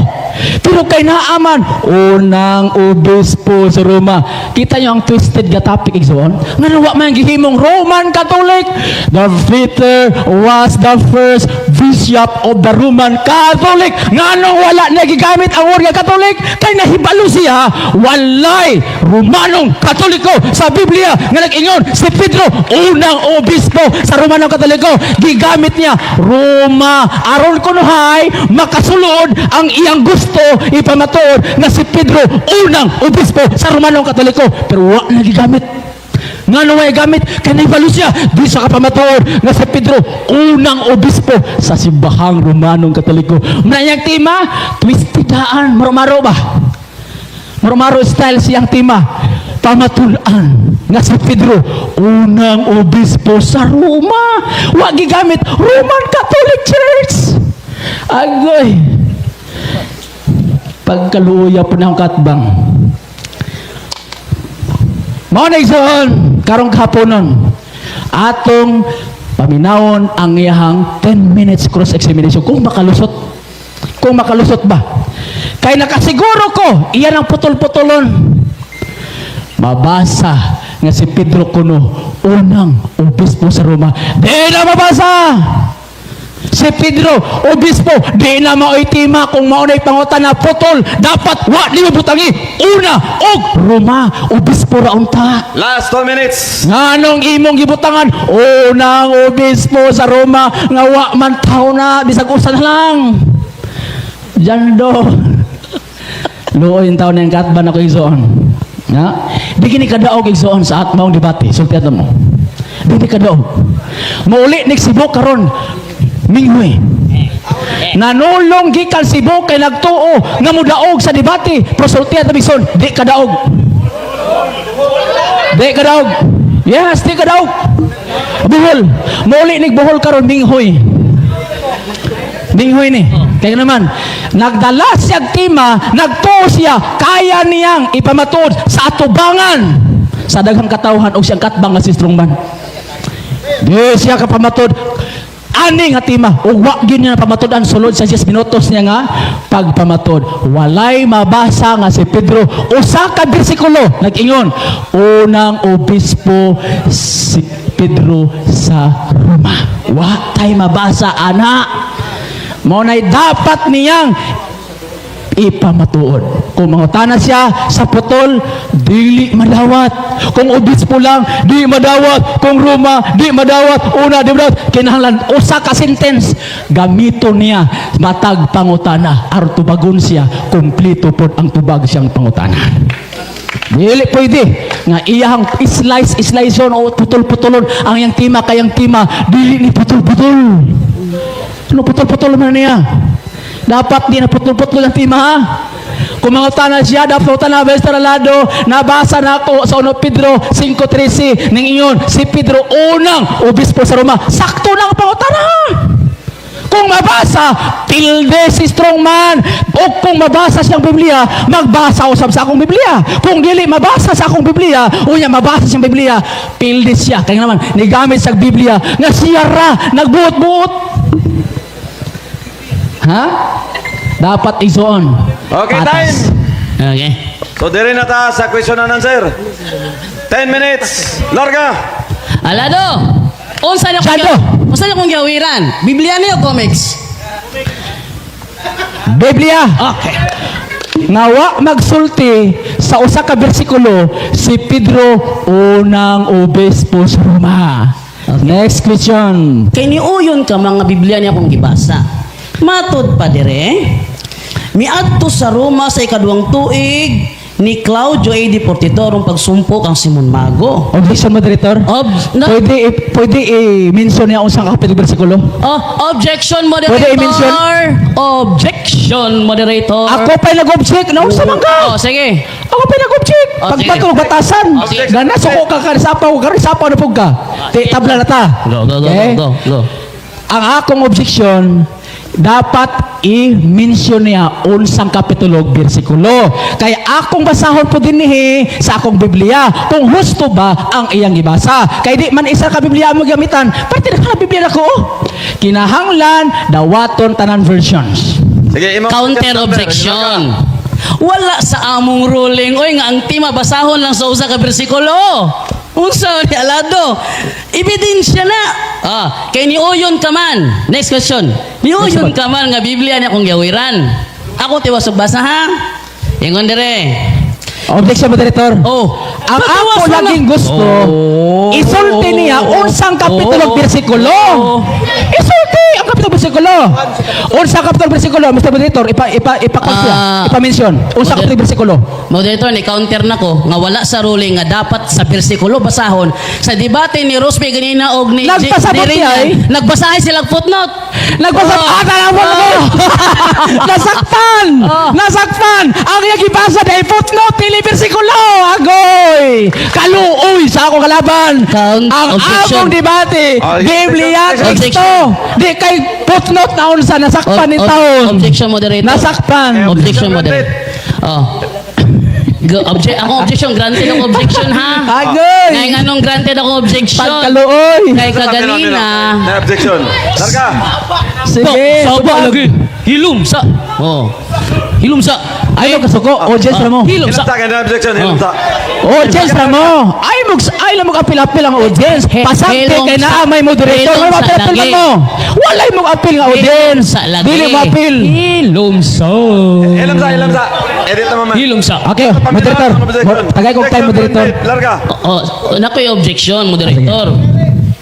Pero kay naaman, unang obispo sa Roma. Kita niyo ang twisted nga topic, igsoon? Nga wa man gihimong Roman Catholic. The Peter was the first bishop of the Roman Catholic. Nganong wala na gigamit ang word nga Catholic? Kay nahibalo siya, walay Romanong Katoliko sa Biblia nga nag-ingon si Pedro unang obispo sa Romanong Katoliko. Gigamit niya Roma aron kunuhay makasulod ang iyang gusto ipamatuod nga si Pedro unang obispo sa Romanong Katoliko, pero wa na gigamit. Ngano way gamit? Kay nahibalo siya di siya kapamatuod nga si Pedro unang obispo sa simbahang Romanong Katoliko. Manayang tema twistedaan, maro-maro ba? Maro-maro style siyang tema. Pamatul-an nga si Pedro unang obispo sa Roma. Wa gigamit Roman Catholic Church. Agoy. Pagkaluya po na akong katbang. Mao na, igsoon, karong kahaponon, atong paminawon ang iyahang 10 minutes cross-examination kung makalusot. Kung makalusot ba? Kay nakasiguro ko, iyan ang putol-putulon. Mabasa nga si Pedro kuno unang obispo sa Roma. Di na mabasa! Si Pedro, obispo, di na mao'y tema. Kung mao na'y pangutana putol, dapat wa ni mo butangi una og Roma, obispo ra unta. Last 2 minutes. Nganong imong gibutangan unang obispo sa Roma nga wa man tao na bisag usa na lang? Jando. Luoy yung tao na yung katban ako, igsoon. Nga? Di kini kadaog, igsoon, sa atmaong debate. Sulti ato mo. Di ni kadaog. Mauli nig Cebu karon. Minghoy. Nanulong gikan Cebu kay nagtuo nga mudaog sa debate. Pero sulti ato, igsoon, di kadaog. Di kadaog. Yes, di kadaog. Buhol. Mauli nig Bohol karon Minghoy. Minghoy ni. Kaya naman, nagdala siya tema, nagtuo siya, kaya niyang ipamatuod sa atubangan sa daghang katawhan og siyang katbang nga si Strongman. Di siya kapamatod ani nga tema ug wa gyud niya napamatud-an sulod sa 10 minutos niya nga pagpamatod. Walay mabasa nga si Pedro usa ka bersikulo nag-ingon unang obispo si Pedro sa Roma. Wa tay mabasa ana. Mao nay dapat niyang ipamatuod. Kung mangutana siya sa putol, dili madawat. Kung obispo lang, di madawat. Kung Roma, di madawat. Una, di madawat. Kinahanglan usa ka sentence. Gamito niya matag pangutana. Aron tubagon siya, kumpleto pod ang tubag siyang pangutana. Dili pwede nga iyang slice slice o putol-putolon ang iyang tema kayang tema dili ni putol-putol. Ano putol-putol man niya? Dapat di na putol-putol ang tema, ha? Kung mangutana siya, dapat mangutana, Mr. Alado, nabasa na ako sa 1 Pedro 5.13 ning ingon, si Pedro unang obispo sa Roma. Sakto lang ang pangutana. Kung mabasa, tilde si strongman. O kung mabasa siyang Biblia, magbasa usab sa akong Biblia. Kung dili mabasa sa akong Biblia, unya mabasa siyang Biblia, pilde siya. Kaya naman, nigamit sa Biblia, nga siya ra, nagbuot-buot. Ha? Dapat, igsoon. Okay, Patas. Time. Okay. So dire na ta sa question and answer. 10 minutes. Larga. Alado! Unsa na kong Jando. Unsa na kong giawiran? Biblia niyo comics? Biblia. Okay. Nga wa magsulti sa usa ka bersikulo si Pedro unang obispo sa Roma. Next question. Kay niuyon ka mga Biblia niya akong gibasa. Matod pa dire, miadto sa Roma sa ikaduhang tuig ni Claudio AD 42 aron pagsumpok ang Simon Mago. Objection, moderator. Ob na, Pwede i-mention niya unsang kapitulo bersikulo? Oh, objection, moderator. Pwede i-mention? Objection, moderator. Ako pa'y nag-object. Naunsa man ka? Oh, sige. Ako pa'y nag-object. Oh, sige. Pagbato batasan. Oh, sige. Gana suko ka ka sapaw, karon sapaw na pug ka. Ti tabla na ta. Go, go, go, Okay? go, go, go. Ang akong objection, dapat i-mention niya unsang kapitulo ug bersikulo. Kaya akong basahon po dinhi sa akong Biblia kung husto ba ang iyang gibasa. Kay di man isa ka Biblia mo gamitan, parte na ka Biblia nako. Oh. Kinahanglan dawaton tanan versions. Sige, imong Counter objection. Wala sa among ruling oy nga ang tema basahon lang sa usa ka bersikulo. Unsa ni alado? Ebidensya na. Ah, kay niuyon ka man. Next question. Niuyon ka man nga Biblia niya akong giawiran. Ako tiwas og basa ha. Ingon dire. Objection, moderator. Oh, Ang ako Patawas mo laging na. gusto, Oh. isulti niya unsang kapitulo Oh. bersikulo. Oh. Isulti ang kapitulo bersikulo. Unsang kapitulo bersikulo, Mr. Moderator, ipa ipa ipa siya, Ah. ipa-mention. Unsang kapitulo bersikulo. Moderator, ni counter na ko nga wala sa ruling nga dapat sa bersikulo basahon. Sa debate ni Rosby ganina og ni Nagpasabot ni siya, Ringan, eh. nagbasahe sila og footnote. Nagbasa Oh. ah, tanawan ko. Nasaktan. Oh. Nasaktan. Ang iyang gibasa dahil footnote dili bersikulo. Agoy. Kaluoy sa akong kalaban. Count Ang objection. among debate, Ah, Biblia objection. teksto. Di kay footnote na unsa nasakpan ni taon. Objection, moderator. Nasakpan. Objection, moderator. Oh. Go, ako objection, granted ako objection ha. Agoy. Kaya nga nung granted ako objection. Pagkaluoy. Kay kaganina. Na objection. Larga. Sige. Sa Tubag. lagi. Hilom sa. Oh. Hilom sa. Ay mo kasuko. Audience ra mo. Hilom Hilom sa. sa kay na objection, hilom sa. Audience ra mo. Ay mo apil-apil ang audience. He- Pasakte helong kay sa- naa may moderator. helong May sa apil-apil man lagi. mo. Walay mo apil nga audience. Sa lagi. Dili mo apil. Hilom sa. Hilom sa, hilom sa. Edit na man. Hilom sa. Okay, moderator. Tagay kog time, moderator. Larga. Oh, nakoy objection, moderator.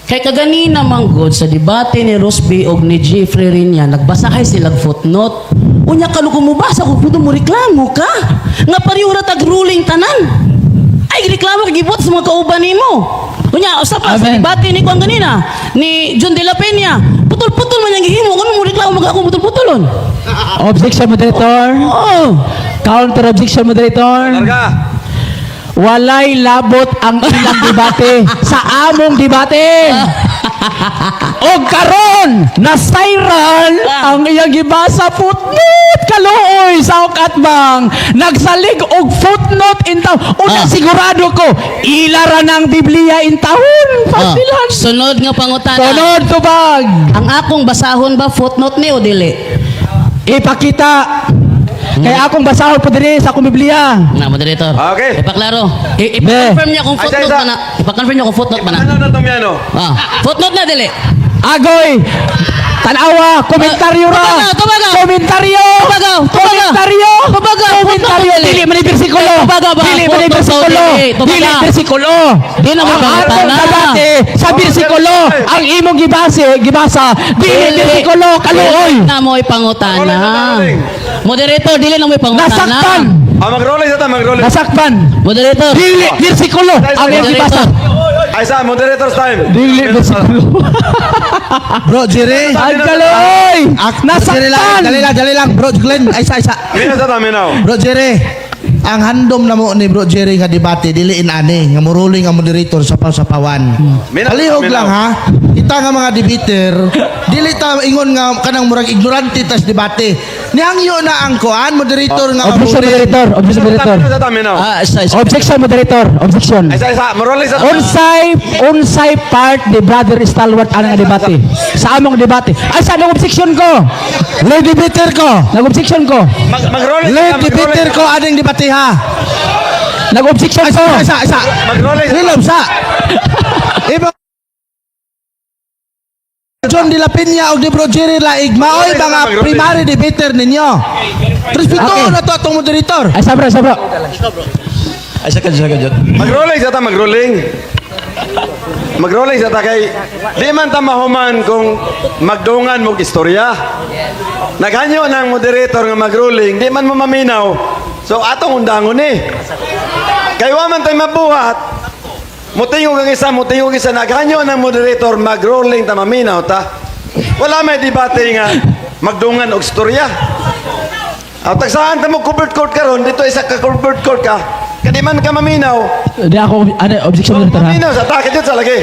Kay kaganina manggod sa debate ni Rosby og ni Jeffrey Rinya, nagbasa kay sila footnote. Unya kanu kumubasa ko puto mo reklamo ka. Nga pareho ra tag ruling tanan. Ay reklamo kay gibot sa mga kauban nimo. Unya usa pa sa Amen. debate ni kuan ganina ni John de la Peña. Putol-putol man yang gihimo kuno mo reklamo mag ako putol-putolon. Objection, moderator. Oh. Counter objection, moderator. Larga. Walay labot ang ilang debate sa among debate. Og karon nasayran ang iyang gibasa footnote kaluoy sa katbang nagsalig og footnote in taon. Una sigurado ko ila ra ng Biblia in taon. Pasilan. Sunod nga pangutana. Sunod tubag. Ang akong basahon ba footnote ni o dili? Ipakita. Kaya akong basahon po diri sa akong Biblia. Na, moderator. Okay. Ipaklaro. Ipa-confirm niya kung Ay, footnote isa, isa. ba na. Ipa-confirm niya kung footnote ba na. Ano na Tomiano? Ah, footnote na dili. Agoy! Tanawa! Komentaryo ra! Tubaga, tubaga. Komentaryo! Tubaga, tubaga. Komentaryo! Tubaga, Komentaryo! footnote, Dili man ni bersikulo! Tubaga ba? Dili man ni Footnote, bersikulo! dili. Tubaga. Dili bersikulo! Di na mo Ang atong pangutana. debate sa bersikulo, ang imong gibasa, dili bersikulo, kaluoy! Dili na mo'y pangutana. Rolling, rolling. Moderator, dili na mo'y pangutana. Nasaktan! Ah, mag-rolling sa ta, mag-rolling. Nasaktan! Moderator. Dili bersikulo ang imong gibasa! Ay sa moderator's time. Dili bersikulo. Bro, Jerry. Ang kaluoy! Jerry lang, Nasaktan! dali lang, dali lang. Bro, Glenn, ay isa, isa. Minaw sa ta, minaw. Bro, Jerry. Ang handom na mo ni Bro Jerry nga debate dili inani nga muruling ang moderator sa pawan. Minaw, Palihog minaw. lang ha. Kita nga mga debater, dili ta ingon nga kanang murag ignorante tas debate. Nihangyo na ang kuan moderator nga Objection, mabulit. moderator! Objection, moderator! Minaw sa ta, minaw. Ah, isa, isa. Objection, moderator! Objection! Ay sa isa, mag-rolling sa ta. Unsay part ni Brother Stalwart ang debate sa among debate ay sa nag-objection ko. Lead debater ko. Nag-objection ko. Mag-rolling sa Lead ta, mag-rolling debater sa ko aning debate ha. Nag-objection Ay, ko. isa, isa, isa. Mag-rolling sa ta. Hilom sa. Iba John de la Peña og di Bro Jerry Laig maoy mga primary debater ninyo. Respeto Okay. na to atong moderator. Ay sabra sabra. Mag-rolling sa ta, mag-rolling. Mag-rolling sa ta kay di man ta mahuman kung magdungan mo istorya. Naghanyo ng moderator nga mag-ruling, di man mo maminaw. So atong undangon ni. Kay wa man tay mabuhat. Mutingog ang isa, mutingog isa. Naghanyo ng moderator mag-rolling ta maminaw ta. Wala may debate nga magdungan og istorya. Aw tagsaan ta mo covered court karon dito isa ka covered court ka. Kadi man ka maminaw. Di ako, ano, objection, moderator ha? Maminaw sa ta kadyot sa lagi.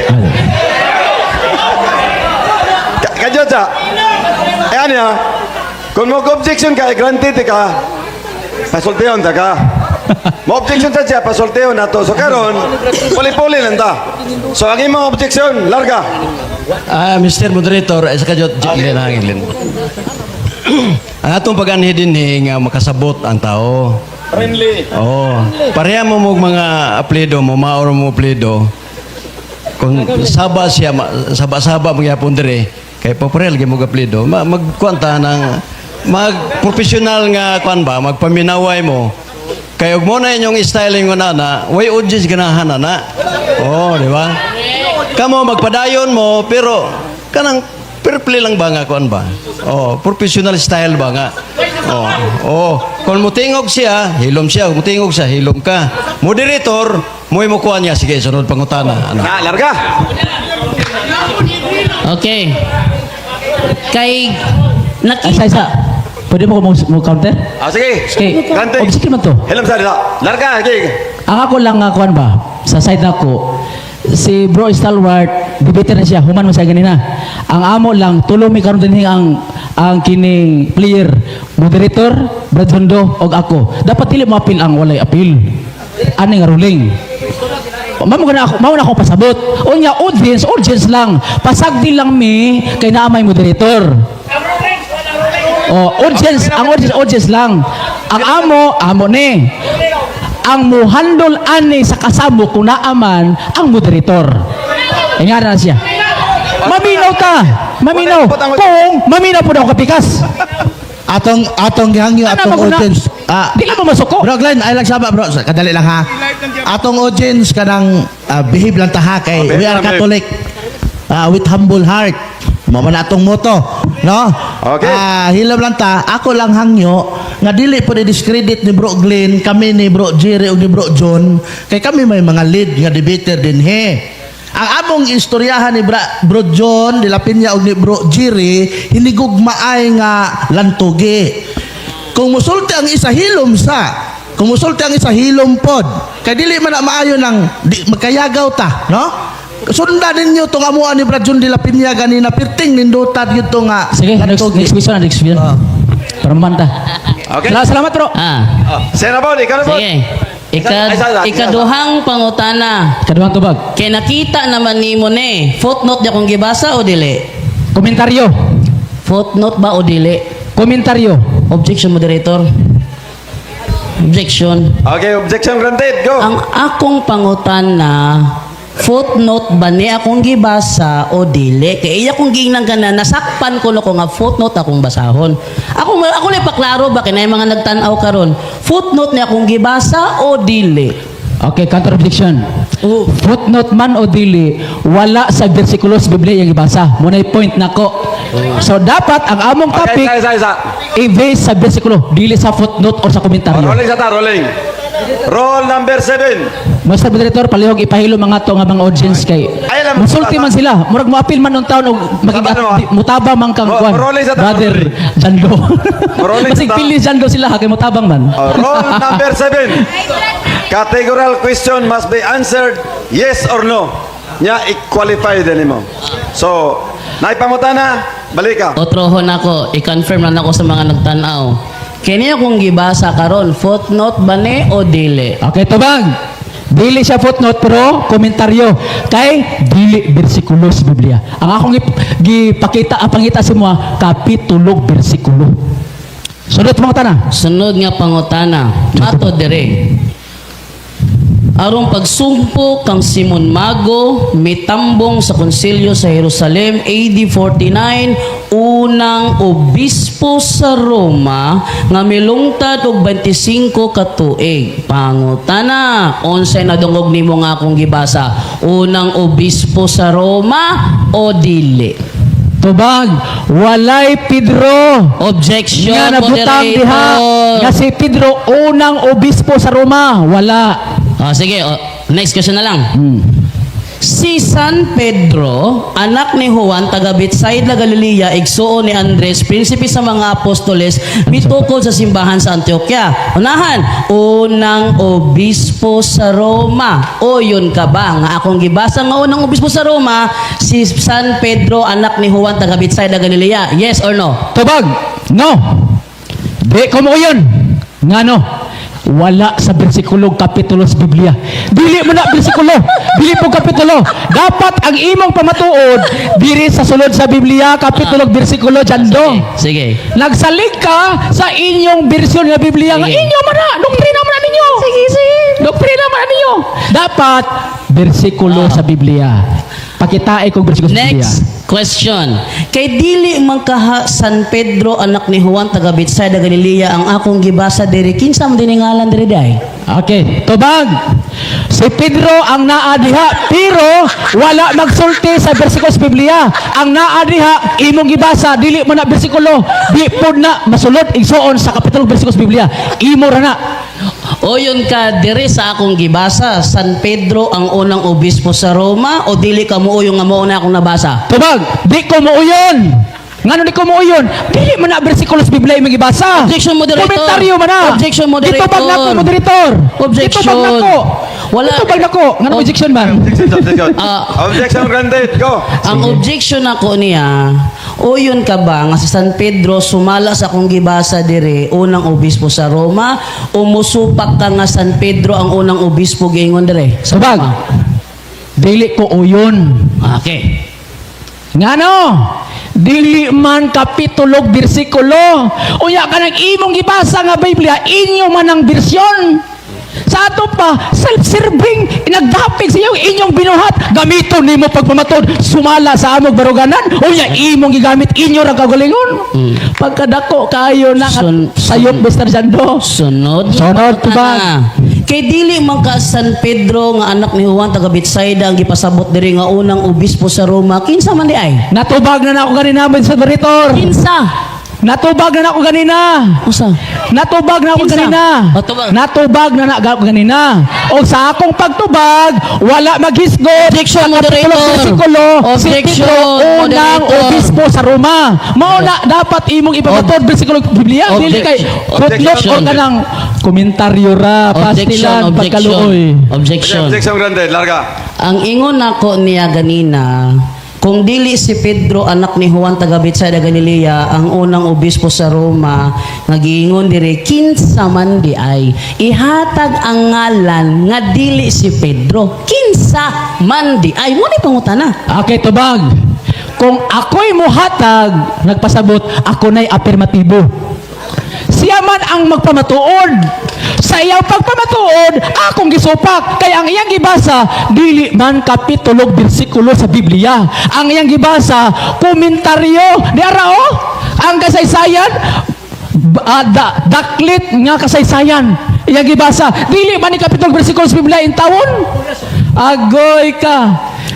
Kadyot sa. Eh ano ya? Kung mo objection ka, eh, granted ka. Pasultihon ta ka. Mo objection sa siya, pasultihon na to. So karon, puli-puli lang ta. So ang imong objection, larga. Ah, Mr. Moderator, sa kadyot Glenn hangin. Ang atong pag-anhi dinhi nga makasabot ang tao. Friendly. Oo. Pareha mo mog mga apelyido mo, maoro mo apelyido. Kung saba siya, saba-saba magyapon dire, kay paparel gyud mo apelyido, magkuan ta ng mag-professional nga kuan ba, magpaminaway mo. Kay og mo na inyong styling mo na na, way audience ganahan na na. Oo, di ba? Kamo magpadayon mo pero kanang fair play lang ba nga kuan ba? Oh, professional style ba nga? Oh, oh, kung mutingog siya, hilom siya, kung mutingog siya, hilom ka. Moderator, mo'y mo kuan niya, sige, sunod pangutana. Ano? Na, larga. Okay. Kay Ay, nakita isa, isa. Pwede mo ko mo counter? Ah, sige. Okay. Granted. Objection man to. Hilom sa dila. Larga, sige. Ang ako lang nga kuan ba, sa side nako, si Bro Stalwart, debater na siya, human mo siya ganina. Ang amo lang, tulo mi karon dinhi ang kining player, moderator, Brad Hondo, og ako. Dapat dili mo appeal ang walay appeal. Ani nga ruling. Mao na ako, mao na ako pasabot. Unya audience, audience lang. Pasagdi lang mi kay naa may moderator. Oh, audience, ang audience, audience lang. Ang amo, amo ni. Ang muhandol ani sa kasamo kung naaman ang moderator. Ingana na siya. Maminaw ta. Maminaw. Kung maminaw po daw kapikas. Atong gihangyo Ano atong man na- audience. Ah, Di lang mo masuko. Bro Glenn, ay lang saba bro. Kadali lang ha. Atong audience kanang behave lang ta ha kay Oh, behave we are lang, behave. Catholic. With humble heart. Mao man atong motto, no? Okay. Ah, hilom lang ta. Ako lang hangyo nga dili po discredit ni Bro Glenn, kami ni Bro Jerry ug ni Bro John, kay kami may mga lead nga debater din he. Ang among istoryahan ni Bro John de la Peña ug ni Bro Jerry, hinigugmaay nga lantugi. Kung musulti ang isa hilom sa, kung musulti ang isa hilom pod, kay dili man na maayo nang di, magkayagaw ta, no? Sundan ninyo tong amuan ni Brad John de la Peña ganina pirting nindotad yun to nga Sige, next, lantugi. next question na, next question. Para mamanta. Okay. Salamat, bro. Ah, Sir Abon, ikaw na po. sige. Ay, isa, isa, isa. Ikaduhang pangutana. Kaduhang tubag. Kay nakita naman nimo ni, footnote niya kung gibasa o dili? Komentaryo. Footnote ba o dili? Komentaryo. Objection, moderator. Objection. Okay, objection granted. Go. Ang akong pangutana, footnote ba ni akong gibasa o dili? Kay iya kong giingnan ka na, nasakpan ko no ko nga footnote akong basahon. Ako na ipaklaro ba kay mga nagtan-aw karon? Footnote ni akong gibasa o dili? Okay, counter objection. Oh. Footnote man o dili, wala sa bersikulo sa Biblia yung ibasa. Muna point nako. So dapat ang among Okay, topic isa, isa, isa. i-base sa bersikulo, dili sa footnote or sa komentaryo. Rolling sa ta, rolling. Roll number 7. Master Moderator, palihog ipahilo mga to nga mga audience kay Ay, alam mo, musulti man sila. Murag moapil man nung taon og maging Tama naman. mutabang man kang kuan. Rolling sa ta- Brother Jando. Rolling sa Basig ta- pili Jando sila ha, kay mutabang man. Oh, roll number 7. Categorical question must be answered yes or no. Nya i-qualify din mo. So, naipangutana, balik ka. Otrohon ako, i-confirm lang ako sa mga nagtan-aw. Kini akong gibasa karon, footnote ba ni o dili? Okay, tubag. Dili siya footnote pero komentaryo kay dili bersikulo sa Biblia. Ang akong gipakita ang pangita sa mga kapitulo bersikulo. Sunod mga tana. Sunod nga pangutana, mato dire. Aron pagsumpo kang Simon Mago, mitambong sa konsilyo sa Jerusalem AD 49, unang obispo sa Roma nga milungtad og 25 ka tuig. Pangutana, unsay nadungog nimo nga akong gibasa? Unang obispo sa Roma o dili? Tubag, walay Pedro Objection, nga nabutang diha moderator. nga si Pedro unang obispo sa Roma. Wala. Oh, sige, oh, next question na lang. Si San Pedro, anak ni Juan, taga Bethsaida, Galilea, igsuon ni Andres, prinsipe sa mga apostoles, mitukod sa simbahan sa Antioquia. Unahan, unang obispo sa Roma. O yun ka ba? Nga akong gibasa nga unang obispo sa Roma, si San Pedro, anak ni Juan, taga Bethsaida, Galilea. Yes or no? Tubag, no. Di ko mo yun. Ngano? Wala sa bersikulo kapitulo sa Biblia. Dili mo na bersikulo. Dili po kapitulo. Dapat ang imong pamatuod diri sa sulod sa Biblia kapitulo bersikulo dyan do. Sige. Nagsalig ka sa inyong bersyon nga Biblia nga Sige. inyo man na, doktrina man na ninyo. Sige, sige. Doktrina man na ninyo. Dapat bersikulo sa Biblia. Pakitain kong bersikulo sa Biblia. Next question. Kay dili man kaha San Pedro anak ni Juan taga Bethsaida Galilea ang akong gibasa diri, kinsa man diningalan diri day? Okay, tubag. Si Pedro ang naa diha, pero wala magsulti sa bersikulo sa Biblia. Ang naa diha, imong gibasa, dili mo na bersikulo. Di pod na masulod igsuon sa kapitulo bersikulo sa Biblia. Imo ra na. O yun ka diri sa akong gibasa, San Pedro ang unang obispo sa Roma o dili ka mo yung nga mao na akong nabasa? Tubag, di ko muuyon. Ngano di ko muuyon? Dili man na bersikulo sa Biblia imong gibasa. Objection, moderator. Komentaryo man na. Objection, moderator. Ditubag nako, moderator. Objection. Ditubag nako. Wala. Ditubag nako. Ngano objection man? Objection, objection. Ah. Objection granted. Go. Ang objection nako niya, o yun ka ba nga si San Pedro sumala sa akong gibasa dire unang obispo sa Roma o musupak ka nga San Pedro ang unang obispo giingon dire sa Tubag. Roma? Dili ko uyon. Okay. Ngano? Dili man kapitulo bersikulo. Unya ka ng imong gibasa nga Biblia, inyo man ang bersyon. Sa ato pa, self-serving, nagdapig sa iyong inyong binuhat. Gamiton nimo pagpamatod, sumala sa among baruganan. Unya imong gigamit inyo ra kagalingon. Pagkadako kayo na sayop Mr. Jando. Sunod. Sunod, tubag. Ana. Kay dili man ka San Pedro nga anak ni Juan taga Bethsaida ang gipasabot diri nga unang obispo sa Roma, kinsa man di ay? Natubag na na ako ganina, Mr. Moderator. Kinsa? Natubag na na ako ganina. Usa? Natubag na ako Kinsa? ganina. O, tubag. Natubag na na ako ganina. O sa akong pagtubag, wala maghisgot. Objection, Sa kapitulo moderator. bersikulo, si Objection, Pedro unang moderator. obispo sa Roma. Mao na dapat imong ipamatod bersikulo Biblia. Dili kay footnote Objection. or kanang komentaryo ra, Objection, pastilan, objection. pagkaluoy. Objection. Objection granted. Larga. Ang ingon nako niya ganina, kung dili si Pedro anak ni Juan taga Bethsaida Galilea ang unang obispo sa Roma nga giingon diri, kinsa man di ay? Ihatag ang ngalan nga dili si Pedro, kinsa man di ay? Mo ni pangutana. Okay, tubag. Kung ako'y muhatag, nagpasabot, ako na'y apirmatibo. Siya man ang magpamatuod. Sa iyang pagpamatuod, akong gisupak. Kaya ang iyang gibasa, dili man kapitulo bersikulo sa Biblia. Ang iyang gibasa, komentaryo. Di ara oh, ang kasaysayan, daklit nga kasaysayan. Iyang gibasa, dili man ni kapitulo bersikulo sa Biblia intawon. Agoy ka.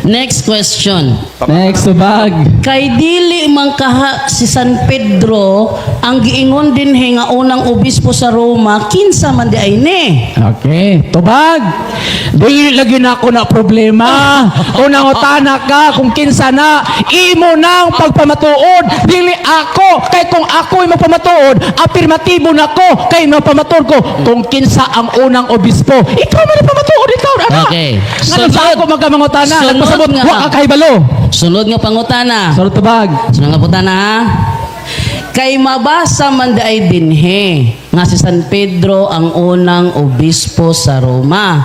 Next question. Next bag. Kay dili man kaha si San Pedro ang giingon dinhi nga unang obispo sa Roma, kinsa man di ay ni? Okay, tubag. Dili lagi na ako na problema. Unang utana ka kung kinsa na imo nang pagpamatuod. Dili ako kay kung ako'y magpamatuod, apirmatibo na ko kay mapamatuod ko kung kinsa ang unang obispo. Ikaw man ang pamatuod ikaw ana. Okay. Ngano sa Sunod. ako magkamangutana, Sunod nagpasabot nga. wa ka kahibalo. Sunod nga pangutana. Sunod tubag. Sunod nga pangutana ha. Kay mabasa man di ay dinhi nga si San Pedro ang unang obispo sa Roma.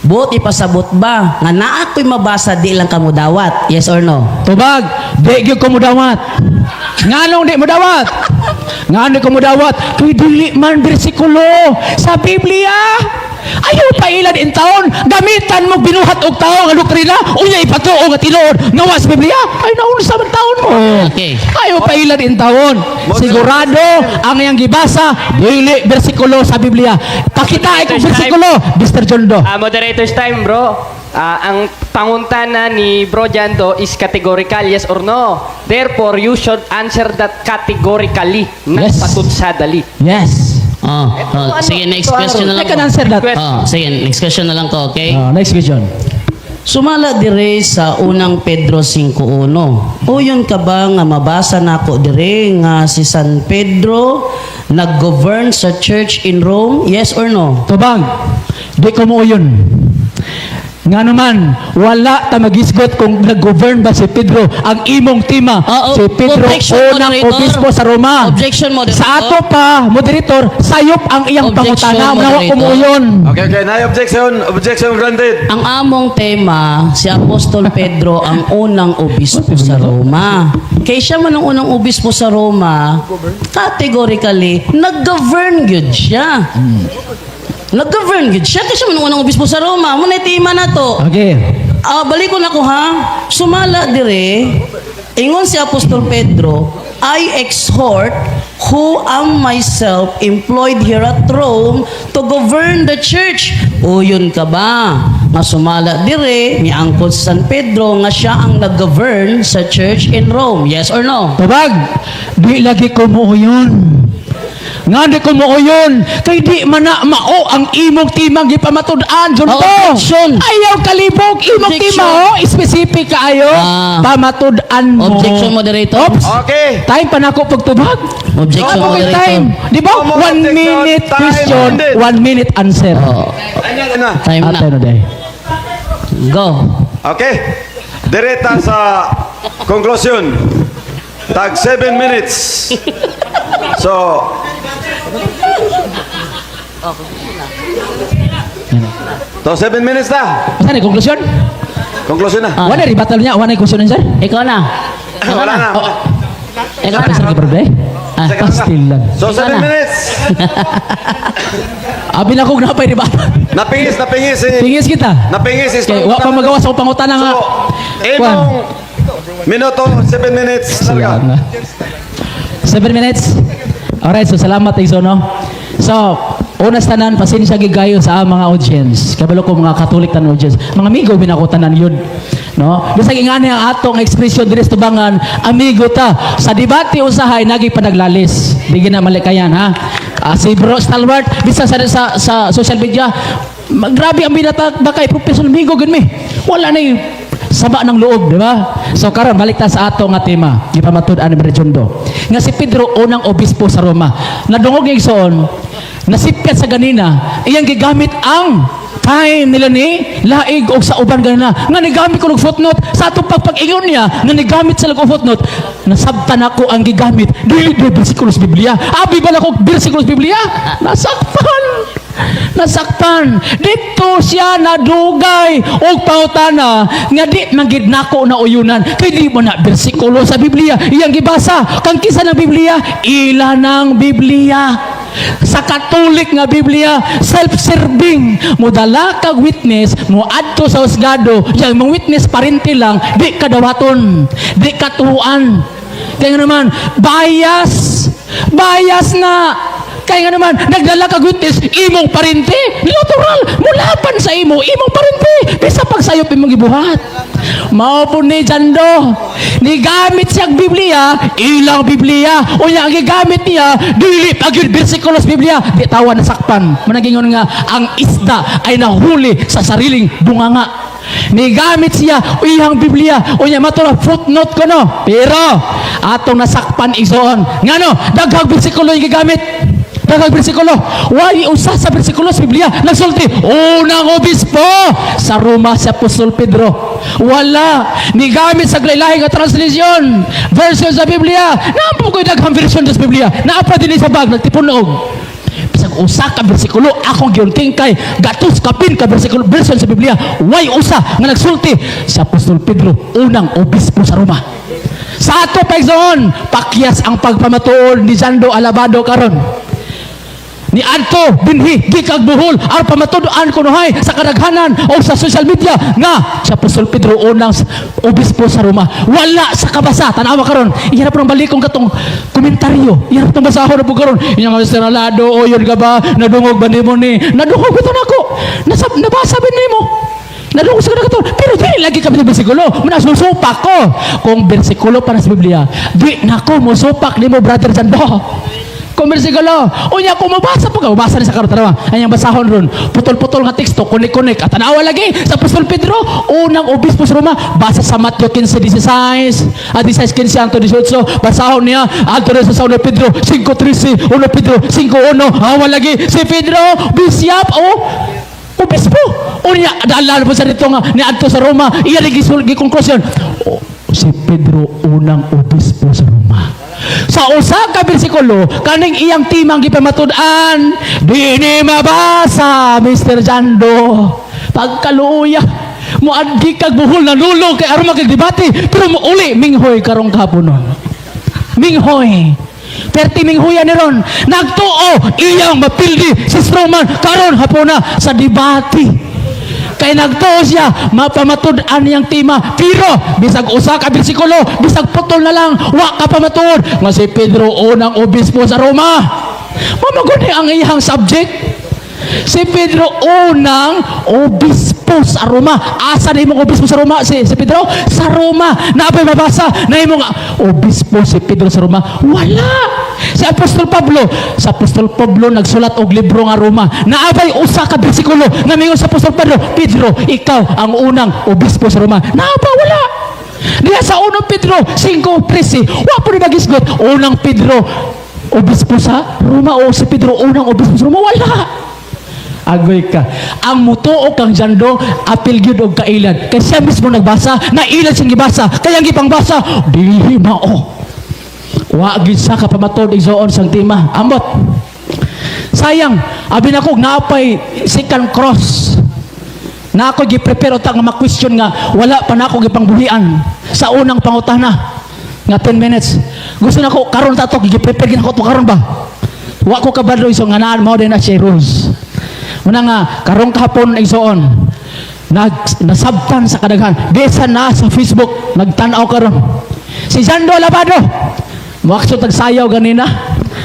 Buot ipasabot ba nga naa ko'y mabasa di lang kamo dawat? Yes or no? Tubag, di gyud ko mudawat. Nganong di mudawat? Nganong di ko mudawat? Kay dili man bersikulo sa Biblia. Ayaw pa ilad in taon, gamitan mo binuhat og tao nga doktrina, unya ipatuo nga tinuod nga wa sa Biblia. Ay, naunsa man taon mo? Okay. Ayaw pa ilad in taon. Sigurado ang iyang gibasa dili bersikulo sa Biblia. Pakita kung bersikulo, Mr. Jondo. Moderator's time, bro. Ang pangutana ni Bro Jando is categorical, yes or no. Therefore, you should answer that categorically, not patutsadali. Yes. Oh, sige, next question na lang I can ko. answer that. Oh, sige, next question na lang ko, okay? Next question. Sumala dire sa Unang Pedro 5.1. Uyon ka ba nga mabasa nako dire nga si San Pedro nag-govern sa church in Rome? Yes or no? Tubag, di ko mo yun. Nga naman, wala ta magisgot kung nag-govern ba si Pedro ang imong tema. Ah, Si Pedro objection, unang moderator. obispo sa Roma. Objection, moderator. Sa ato pa, moderator, sayop ang iyang Objection, pangutana. Nga wa ko mo moderator. yun. Okay. Na objection. Objection granted. Ang among tema, si Apostol Pedro ang unang obispo sa Roma. Kay siya man ang unang obispo sa Roma, categorically, nag-govern gyud siya. Nag-govern gyud siya kasi siya man ang unang obispo sa Roma. Muna tema na to. Okay. Balik ko na ko ha. Sumala dire, ingon si Apostol Pedro, "I exhort who am myself employed here at Rome to govern the church." Uyon ka ba nga sumala dire, miangkon sa San Pedro nga siya ang nag-govern sa church in Rome? Yes or no? Tubag, di lagi ko mo yun. Nga di ko mo yun. Kay di man na mao ang imong timang gipamatud-an. Junto. Oh, objection. Ayaw kalibog. Imong Objection. tema, oh. Specific kaayo. Pamatud-an mo. Objection, moderator. Oops. Okay. Time pa nako pagtubag. Objection, Ako may moderator. time. Di ba? No more One objection. minute Time question, ended. 1 minute answer. Oh, Ano na? time na. Ate, ano day? Go. Okay. Direta sa conclusion. Tag 7 minutes. So, 7 minutes na. Saan ni konklusyon? Conclusion na. Wala rebuttal niya, wala question sir. Ikaw na. Ikaw Wala na. na. Ikaw na. Pasal ka bro, Second na. pastil lang. So, Ikaw 7 na. minutes. Abi na kong napay rebuttal. Napingis si... Tingis kita. Napingis si... Okay, wa pa magawa sa pangutana nga. So, imong minuto, 7 minutes. Salamat Larga. na. 7 minutes. Alright, so salamat Iso, no? So, una sa tanan, pasensya gid kayo sa mga audience. Kabalo ko mga Katolik tanan audience. Mga amigo binako tanan yun. No? Bisag ingani ang atong ekspresyon diri sa tubangan, amigo ta. Sa debate usahay nagi panaglalis. Di gina malikayan ha. Si Bro Stalwart bisan sa social media, grabe ang binata baka professional amigo gud mi. Wala na sama ng loob, di ba? So karon balik ta sa ato nga tema, gipamatud-an ni Brother Jundo. Nga si Pedro unang obispo sa Roma. Nadungog niya igsoon, nasipyat sa ganina, iyang gigamit ang time nila ni Laig og sa uban ganina. Nga nigamit ko og footnote sa atong pagpag-ingon niya, nga nigamit sila og footnote, nasabtan ako ang gigamit dili di bersikulo sa Biblia. Abi ba na ko bersikulo sa Biblia? Nasakpan. Nasaktan. Dito siya nadugay og pangutana nga di man gid nako na uyunan kay di mo na bersikulo sa Biblia iyang gibasa. Kang kisa ng Biblia? Ila ng Biblia. Sa Katolik nga Biblia, self-serving. Modala kag witness, mo adto sa husgado, yang mong witness parente lang, di ka dawaton, di ka tuan. Kaya nga naman, bias. Bias na. Kaya nga naman, nagdala kag witness, imong parente, natural, mulaban sa imo, imong parente, bisa pagsayop imong gibuhat. Mao po ni Jando, nigamit siyang Biblia, ilang Biblia, unya ang gigamit niya, dili pa gyud bersikulo sa Biblia, di tawa nasakpan. Managingon nga, ang isda ay nahuli sa sariling bunganga. Nigamit siya iyang Biblia, unya matura footnote ko no. Pero atong nasakpan igsoon. Ngano, daghang bersikulo yung gigamit. Daghang bersikulo. Why usa sa bersikulo sa Biblia nagsulti unang obispo sa Roma si Apostol Pedro. Wala nigamit sa lahi nga translation version sa Biblia. Naa po ko'y daghang version sa Biblia. Naa pa din sa bag nagtipunog. Bisag usa ka bersikulo akong giunting kay gatos kapin ka bersikulo version sa Biblia. Way usa nga nagsulti si Apostol Pedro unang obispo sa Roma. Sa ato pa igsoon, pakyas ang pagpamatuod ni Jando Alabado karon. Ni adto dinhi gikag Bohol aron pamatud-an kunohay sa kadaghanan o sa social media nga sa Apostol Pedro unang obispo sa Roma. Wala sa kabasa. Tanawa karon. Iya na balikong katong komentaryo. Iya na tong basahon na po karon. Iya nga Mr. Alado, o yun ka ba? Nadungog ba nimo ni? Nadungog ba ito nako? Nabasa ba nimo? Nadungog sa kato. Pero di lagi kami sa bersikulo. Manasusupak ko. Kung bersikulo para sa Biblia, di nako mosupak nimo, Brother Jando. Kung bersikulo, unya kung mabasa po ka, mabasa ni sa karon, tanawa. Anyang basahon ron. Putol-putol nga teksto, kunik-kunik. At tanawa lagi sa Apostol Pedro, unang obispo sa Roma, basa sa Mateo 15:16, at 16:15 hangtod 18, basahon niya, adto rin sa 1 Pedro 5:13, 1 Pedro 5:1, awa lagi si Pedro, bishop, oh, obispo. Unya, dala po sa dito nga, niadto sa Roma, iya rin gi-conclusion. Oh, si Pedro unang obispo sa Roma. Sa usa ka bersikulo, kaning iyang timang gipamatud-an, di ni mabasa, Mr. Jando. Pagkaluya, muadgi kag Bohol na lulo kay aron makigdebate, pero muuli minghoy karong kahaponon. Minghoy. Perti minghoya ni ron. Nagtuo iyang mapildi si Stroman karon hapona sa debate. Kay nagtuo siya, mapamatud-an niyang tema. Pero, bisag usa ka bersikulo, bisag putol na lang, wa ka pamatuod. Nga si Pedro unang obispo sa Roma. Mamaguni ang iyang subject. Si Pedro unang obispo sa Roma. Asa na imong obispo sa Roma? Si Pedro? Sa Roma. Naapay mabasa na imong obispo si Pedro sa Roma? Wala. Si Apostol Pablo, sa Apostol Pablo nagsulat og libro nga Roma. Naabay usa ka bersikulo nga mingon sa Apostol Pedro, "Pedro, ikaw ang unang obispo sa Roma." Naaba wala. Diya sa unang Pedro 5:13, wa po ni magisgot unang Pedro obispo sa Roma o si Pedro unang obispo sa Roma. Wala. Agoy ka. Ang mutuo kang Jando, apil gyud og kailad. Kay siya mismo nagbasa, nailad siyang gibasa. Kaya ang gipangbasa, dili mao. Wa gyud sa kapamatod, igsoon, sang tema. Ambot. Sayang, abi nako naapay second cross. Na ako gi-prepare uta nga ma-question nga wala pa nako gipangbuhian sa unang pangutana nga 10 minutes. Gusto nako karon ta to gi-prepare gid nako to karon ba. Wa ko kabalo iso nga naan mao din na siya rules. Muna nga karong kahapon, igsoon, nasabtan sa kadaghan bisan na sa Facebook nagtan-aw karon si Jando Labado. Muaksyo tagsayaw ganina.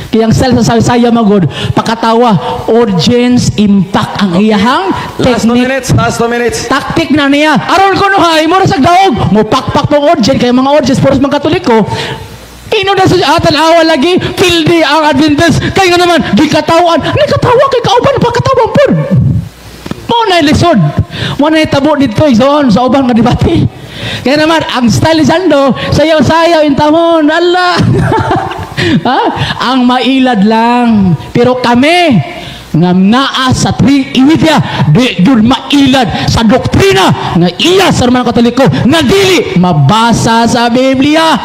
Kaya ang style sa sayaw magod pakatawa, audience impact ang iyahang Last 2 technique. Minutes, last 2 minutes. Taktik na niya. Aron ko no hay, mo sa daog. Mo pakpak tong audience kay mga audience puros mga Katoliko. Ino na sa atan awa lagi, pildi ang Adventist. Kay nga naman, gikatawan. Ni katawa kay kauban pa katawan pud. Mo na lisod. Mo na tabo dito igsoon sa uban nga debate. Kaya naman, ang style ni Sando, sayaw-sayaw intamon. Allah! Ha? Ang mailad lang. Pero kami, nga naa sa Media, di jud mailad sa doktrina nga iya sa Romano Katoliko nga dili mabasa sa Biblia.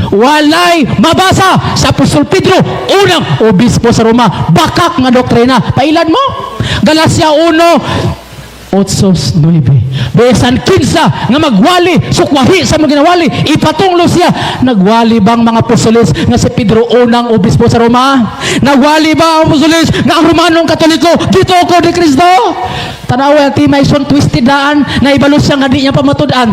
Walay mabasa sa Apostol Pedro unang obispo sa Roma. Bakak nga doktrina. Pailad mo Galacia 1 8, 9. Besan kinsa nga magwali, sukwahi sa mga ginawali, ipatunglo siya. Nagwali bang mga apostoles nga si Pedro unang obispo sa Roma? Nagwali ba ang apostoles nga ang Romanong Katoliko dito ko ni Kristo? Tanawa ang timay son twisted daan na ibalo siya nga di niya pamatud-an.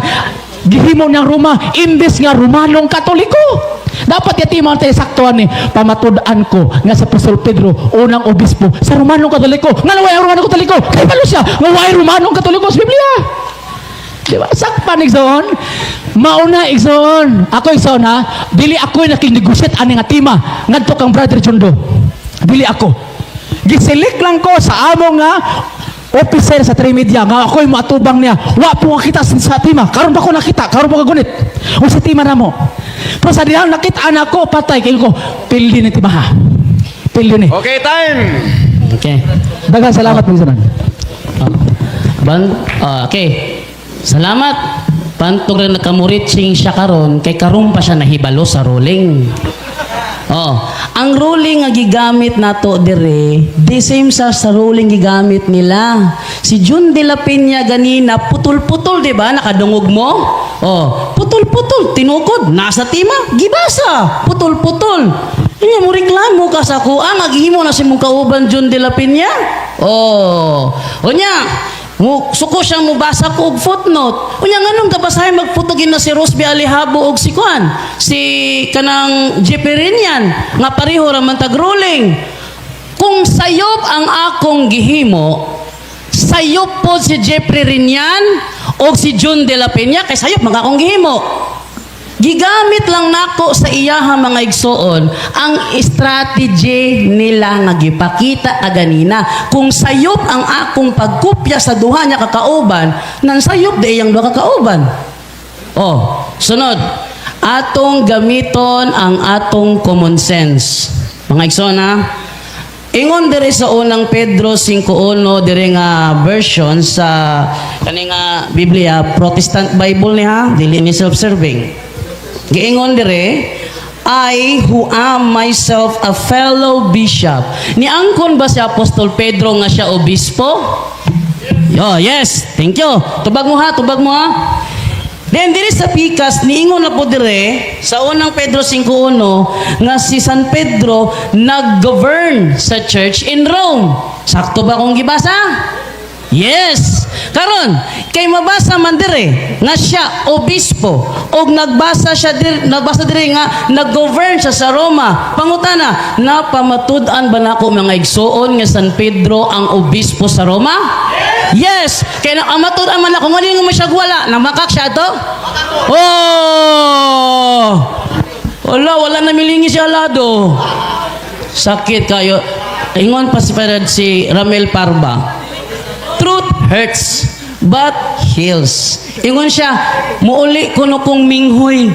Gihimo niyang Roma imbes nga Romanong Katoliko. Dapat yati mga tayo saktuan ni pamatud-an ko nga sa Apostol Pedro unang obispo sa Romanong Katoliko. Nga naway ang Romanong Katoliko? Kay balo siya nga way Romanong Katoliko sa Biblia. Di ba? Sakpan, igsoon. Mauna, igsoon. Ako, igsoon, ha. Dili ako yung nakinegosyate ani nga tema ngadto kang Brother Jundo. Dili ako. Giselect lang ko sa amo nga officer sa Trimedia nga ako'y moatubang niya. Wa po nga kita sa tema. Karon ba ko nakita? Karon ba ko gunit? O sa tema na mo. Pero sa dihang nakita na ako, patay. Kayo ko, pildi ni tema ha. Pildi ni. Okay, time. Okay. Daghang salamat, minsanan. Ah. Okay. Salamat. Pantog rin nakamuritching siya karon kay karon pa siya nahibalo sa ruling. Oh, ang ruling nga gigamit nato dire, the same sa ruling gigamit nila. Si Jun de la Peña ganina putol-putol, di ba? Nakadungog mo? Oh, putol-putol, tinukod, nasa tima, gibasa, putol-putol. Inya mo reklamo ka sa kuha, nga gihimo na si mong kauban John de la Peña. Oh. Unya, mo suko siyang mubasa ko og footnote. Unya, nganong kabasahin magputugin na si Rosby Alihabo og si kuan, si kanang Jeperinian nga pareho ra man tag ruling. Kung sayop ang akong gihimo, sayop po si Jeffrey Rinian o si June de la Peña kay sayop mga akong gihimo. Gigamit lang nako sa iyaha, mga igsoon, ang strategy nila nga gipakita kaganina. Kung sayop ang akong pagkupya sa duha niya kakauban, nan sayop di iyang duha kakauban. Oh, sunod. Atong gamiton ang atong common sense. Mga igsoon ha. Ingon diri sa Unang Pedro 5:1 diri nga version sa kani nga Biblia, Protestant Bible ni ha, dili ni self-serving. Giingon dire, "I who am myself a fellow bishop." Niangkon ba si Apostol Pedro nga siya obispo? Yo, yes. Thank you. Tubag mo ha, tubag mo ha. Then diri sa pikas niingon na po dire sa Unang Pedro 5:1 nga si San Pedro nag-govern sa church in Rome. Sakto ba kung gibasa? Yes. Karon, kay mabasa man dire nga siya obispo og nagbasa siya dire, nagbasa dire nga nag-govern siya sa Roma. Pangutana, napamatud-an ba nako, mga igsoon, nga San Pedro ang obispo sa Roma? Yes. Kay na matud-an man ako, ngano mo siya wala, namakak siya to? Oh! Wala, wala na milingi siya alado. Sakit kayo. Ingon pa si Parad si Ramel Parba. "Truth hurts, but heals." Ingon siya, muuli kuno kong minghoy.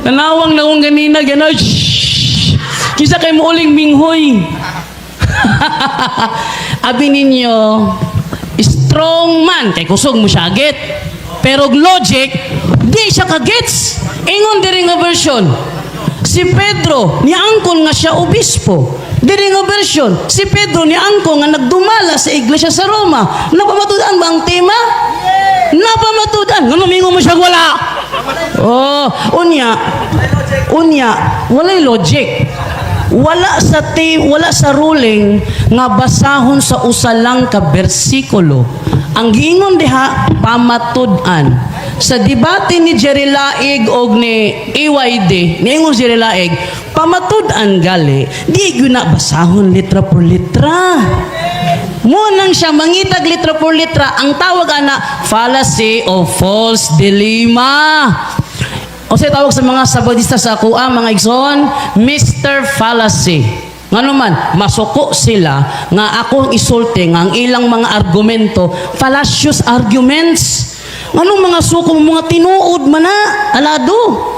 Nanawang na kong ganina, gano'n, shhh. Kisa kay muuling minghoy. Abi ninyo, strong man, kay kusog mo siya get. Pero logic, di siya kagets. Ingon diri nga version, si Pedro, niangkon nga siya obispo. Diri nga version, si Pedro niangkon nga nagdumala sa iglesia sa Roma. Napamatud-an ba ang tema? Napamatud-an. Ngano mingon mo siya wala? Oh, unya, unya, walay logic. Wala sa team, wala sa ruling nga basahon sa usa lang ka bersikulo. Ang giingon diha, pamatud-an. Sa debate ni Jerry Laig og ni AYD, niingon si Jerry Laig, pamatud-an gali, di gyud na basahon litra por litra. Mo nang siya mangitag litra por litra, ang tawag ana fallacy of false dilemma. O sa tawag sa mga Sabadista sa akuha, mga igsoon, Mr. Fallacy. Ngano man, masuko sila nga akong isulti nga ang ilang mga argumento, fallacious arguments. Nganong mga suko mo, mga tinuod man na, alado.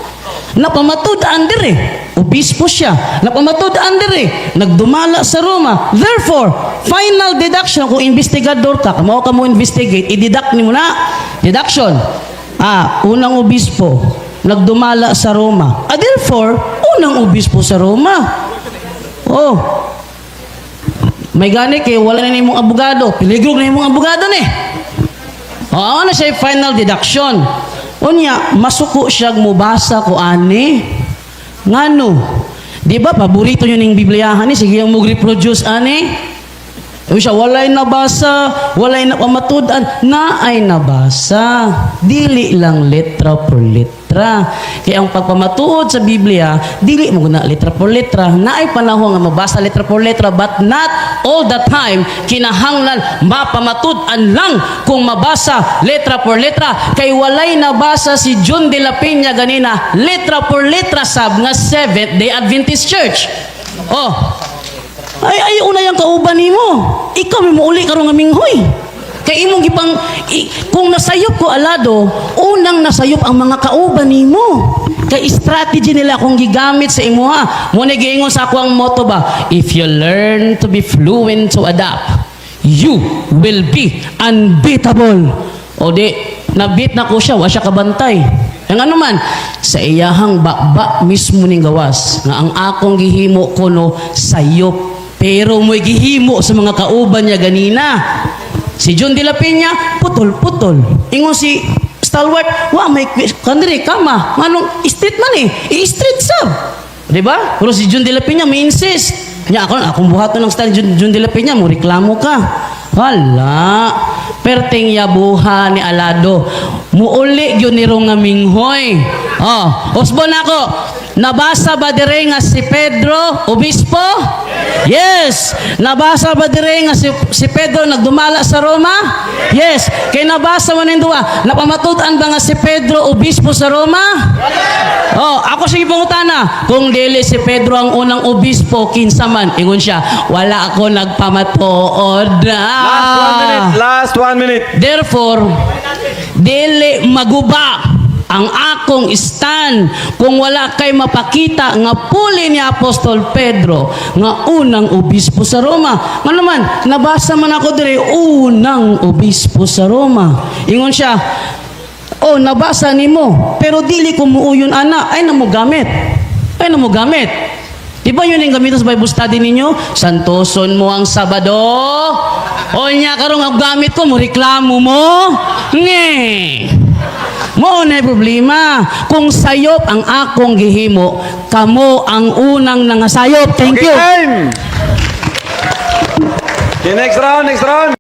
Napamatud-an dire. Obispo siya. Napamatud-an dire. Nagdumala sa Roma. Therefore, final deduction, kung investigador ka, kamo ka mo investigate, i-deduct nimo na. Deduction. Ah, unang obispo, nagdumala sa Roma. Ah, therefore, unang obispo sa Roma. Oh. May gani kay wala na nimong abogado. Peligro na imong abogado ni. Oh, ano siya final deduction. Unya, masuko siya mubasa ko ani. Ngano? Di ba paborito niyo ning Bibliyahan ni, sige yung mo reproduce ani? Uy siya, walay nabasa, walay na pamatud-an, na ay nabasa. Dili lang letra por letra. Kaya ang pagpamatuod sa Biblia, dili mo na letra por letra. Na ay panahon nga mabasa letra por letra, but not all the time, kinahanglan mapamatud-an lang kung mabasa letra por letra. Kay walay nabasa si John de la Peña ganina, letra por letra sab nga Seventh Day Adventist Church. Oh, ay, ay, una yung kauban nimo. Ikaw may muuli karon nga minghoy. Kay imong gipang kung nasayop ko alado, unang nasayop ang mga kauban nimo. Kay strategy nila kung gigamit sa imuha. Mo ni giingon sa ako ang motto ba, "If you learn to be fluent to adapt, you will be unbeatable." O di, na-beat na ko siya, wa siya kabantay. Ang ano man, sa iyahang baba mismo ning gawas, nga ang akong gihimo kuno sayop. Pero mo'y gihimo sa mga kauban niya ganina. Si John de la Peña, putol-putol. Ingon si Stalwart, wa may kandiri kama. Nganong street man eh. I-street sab. Di ba? Pero si Jun de la Peña may insist. Nya ako akong buhaton ng style Jun, Jun de la Peña, mo reklamo ka. Hala. Perting yabuha ni Alado. Muuli gyud ni nga minghoy. Oh, usbon ako. Nabasa ba dire nga si Pedro obispo? Yes. Nabasa ba dire nga si Pedro nagdumala sa Roma? Yes. Kay nabasa man ning duha. Napamatud-an ba nga si Pedro obispo sa Roma? Oh, ako sige pangutana. Kung dili si Pedro ang unang obispo, kinsa man? Ingon siya, wala ako nagpamatuod. Last 1 minute. Last 1 minute. Therefore, dili maguba ang akong stand kung wala kay mapakita nga puli ni Apostol Pedro nga unang obispo sa Roma. Nga naman, nabasa man ako dire unang obispo sa Roma. Ingon siya, "Oh, nabasa nimo, pero dili ko muuyon ana, ay na mo gamit. Ay na mo gamit." Di ba yun yung gamitin sa Bible study ninyo? Santoson mo ang Sabado. O niya karong ang gamit ko, mo reklamo mo. Nge. Mo na problema. Kung sayop ang akong gihimo, kamo ang unang nangasayop. Thank Okay, you. time. Okay, next round, next round.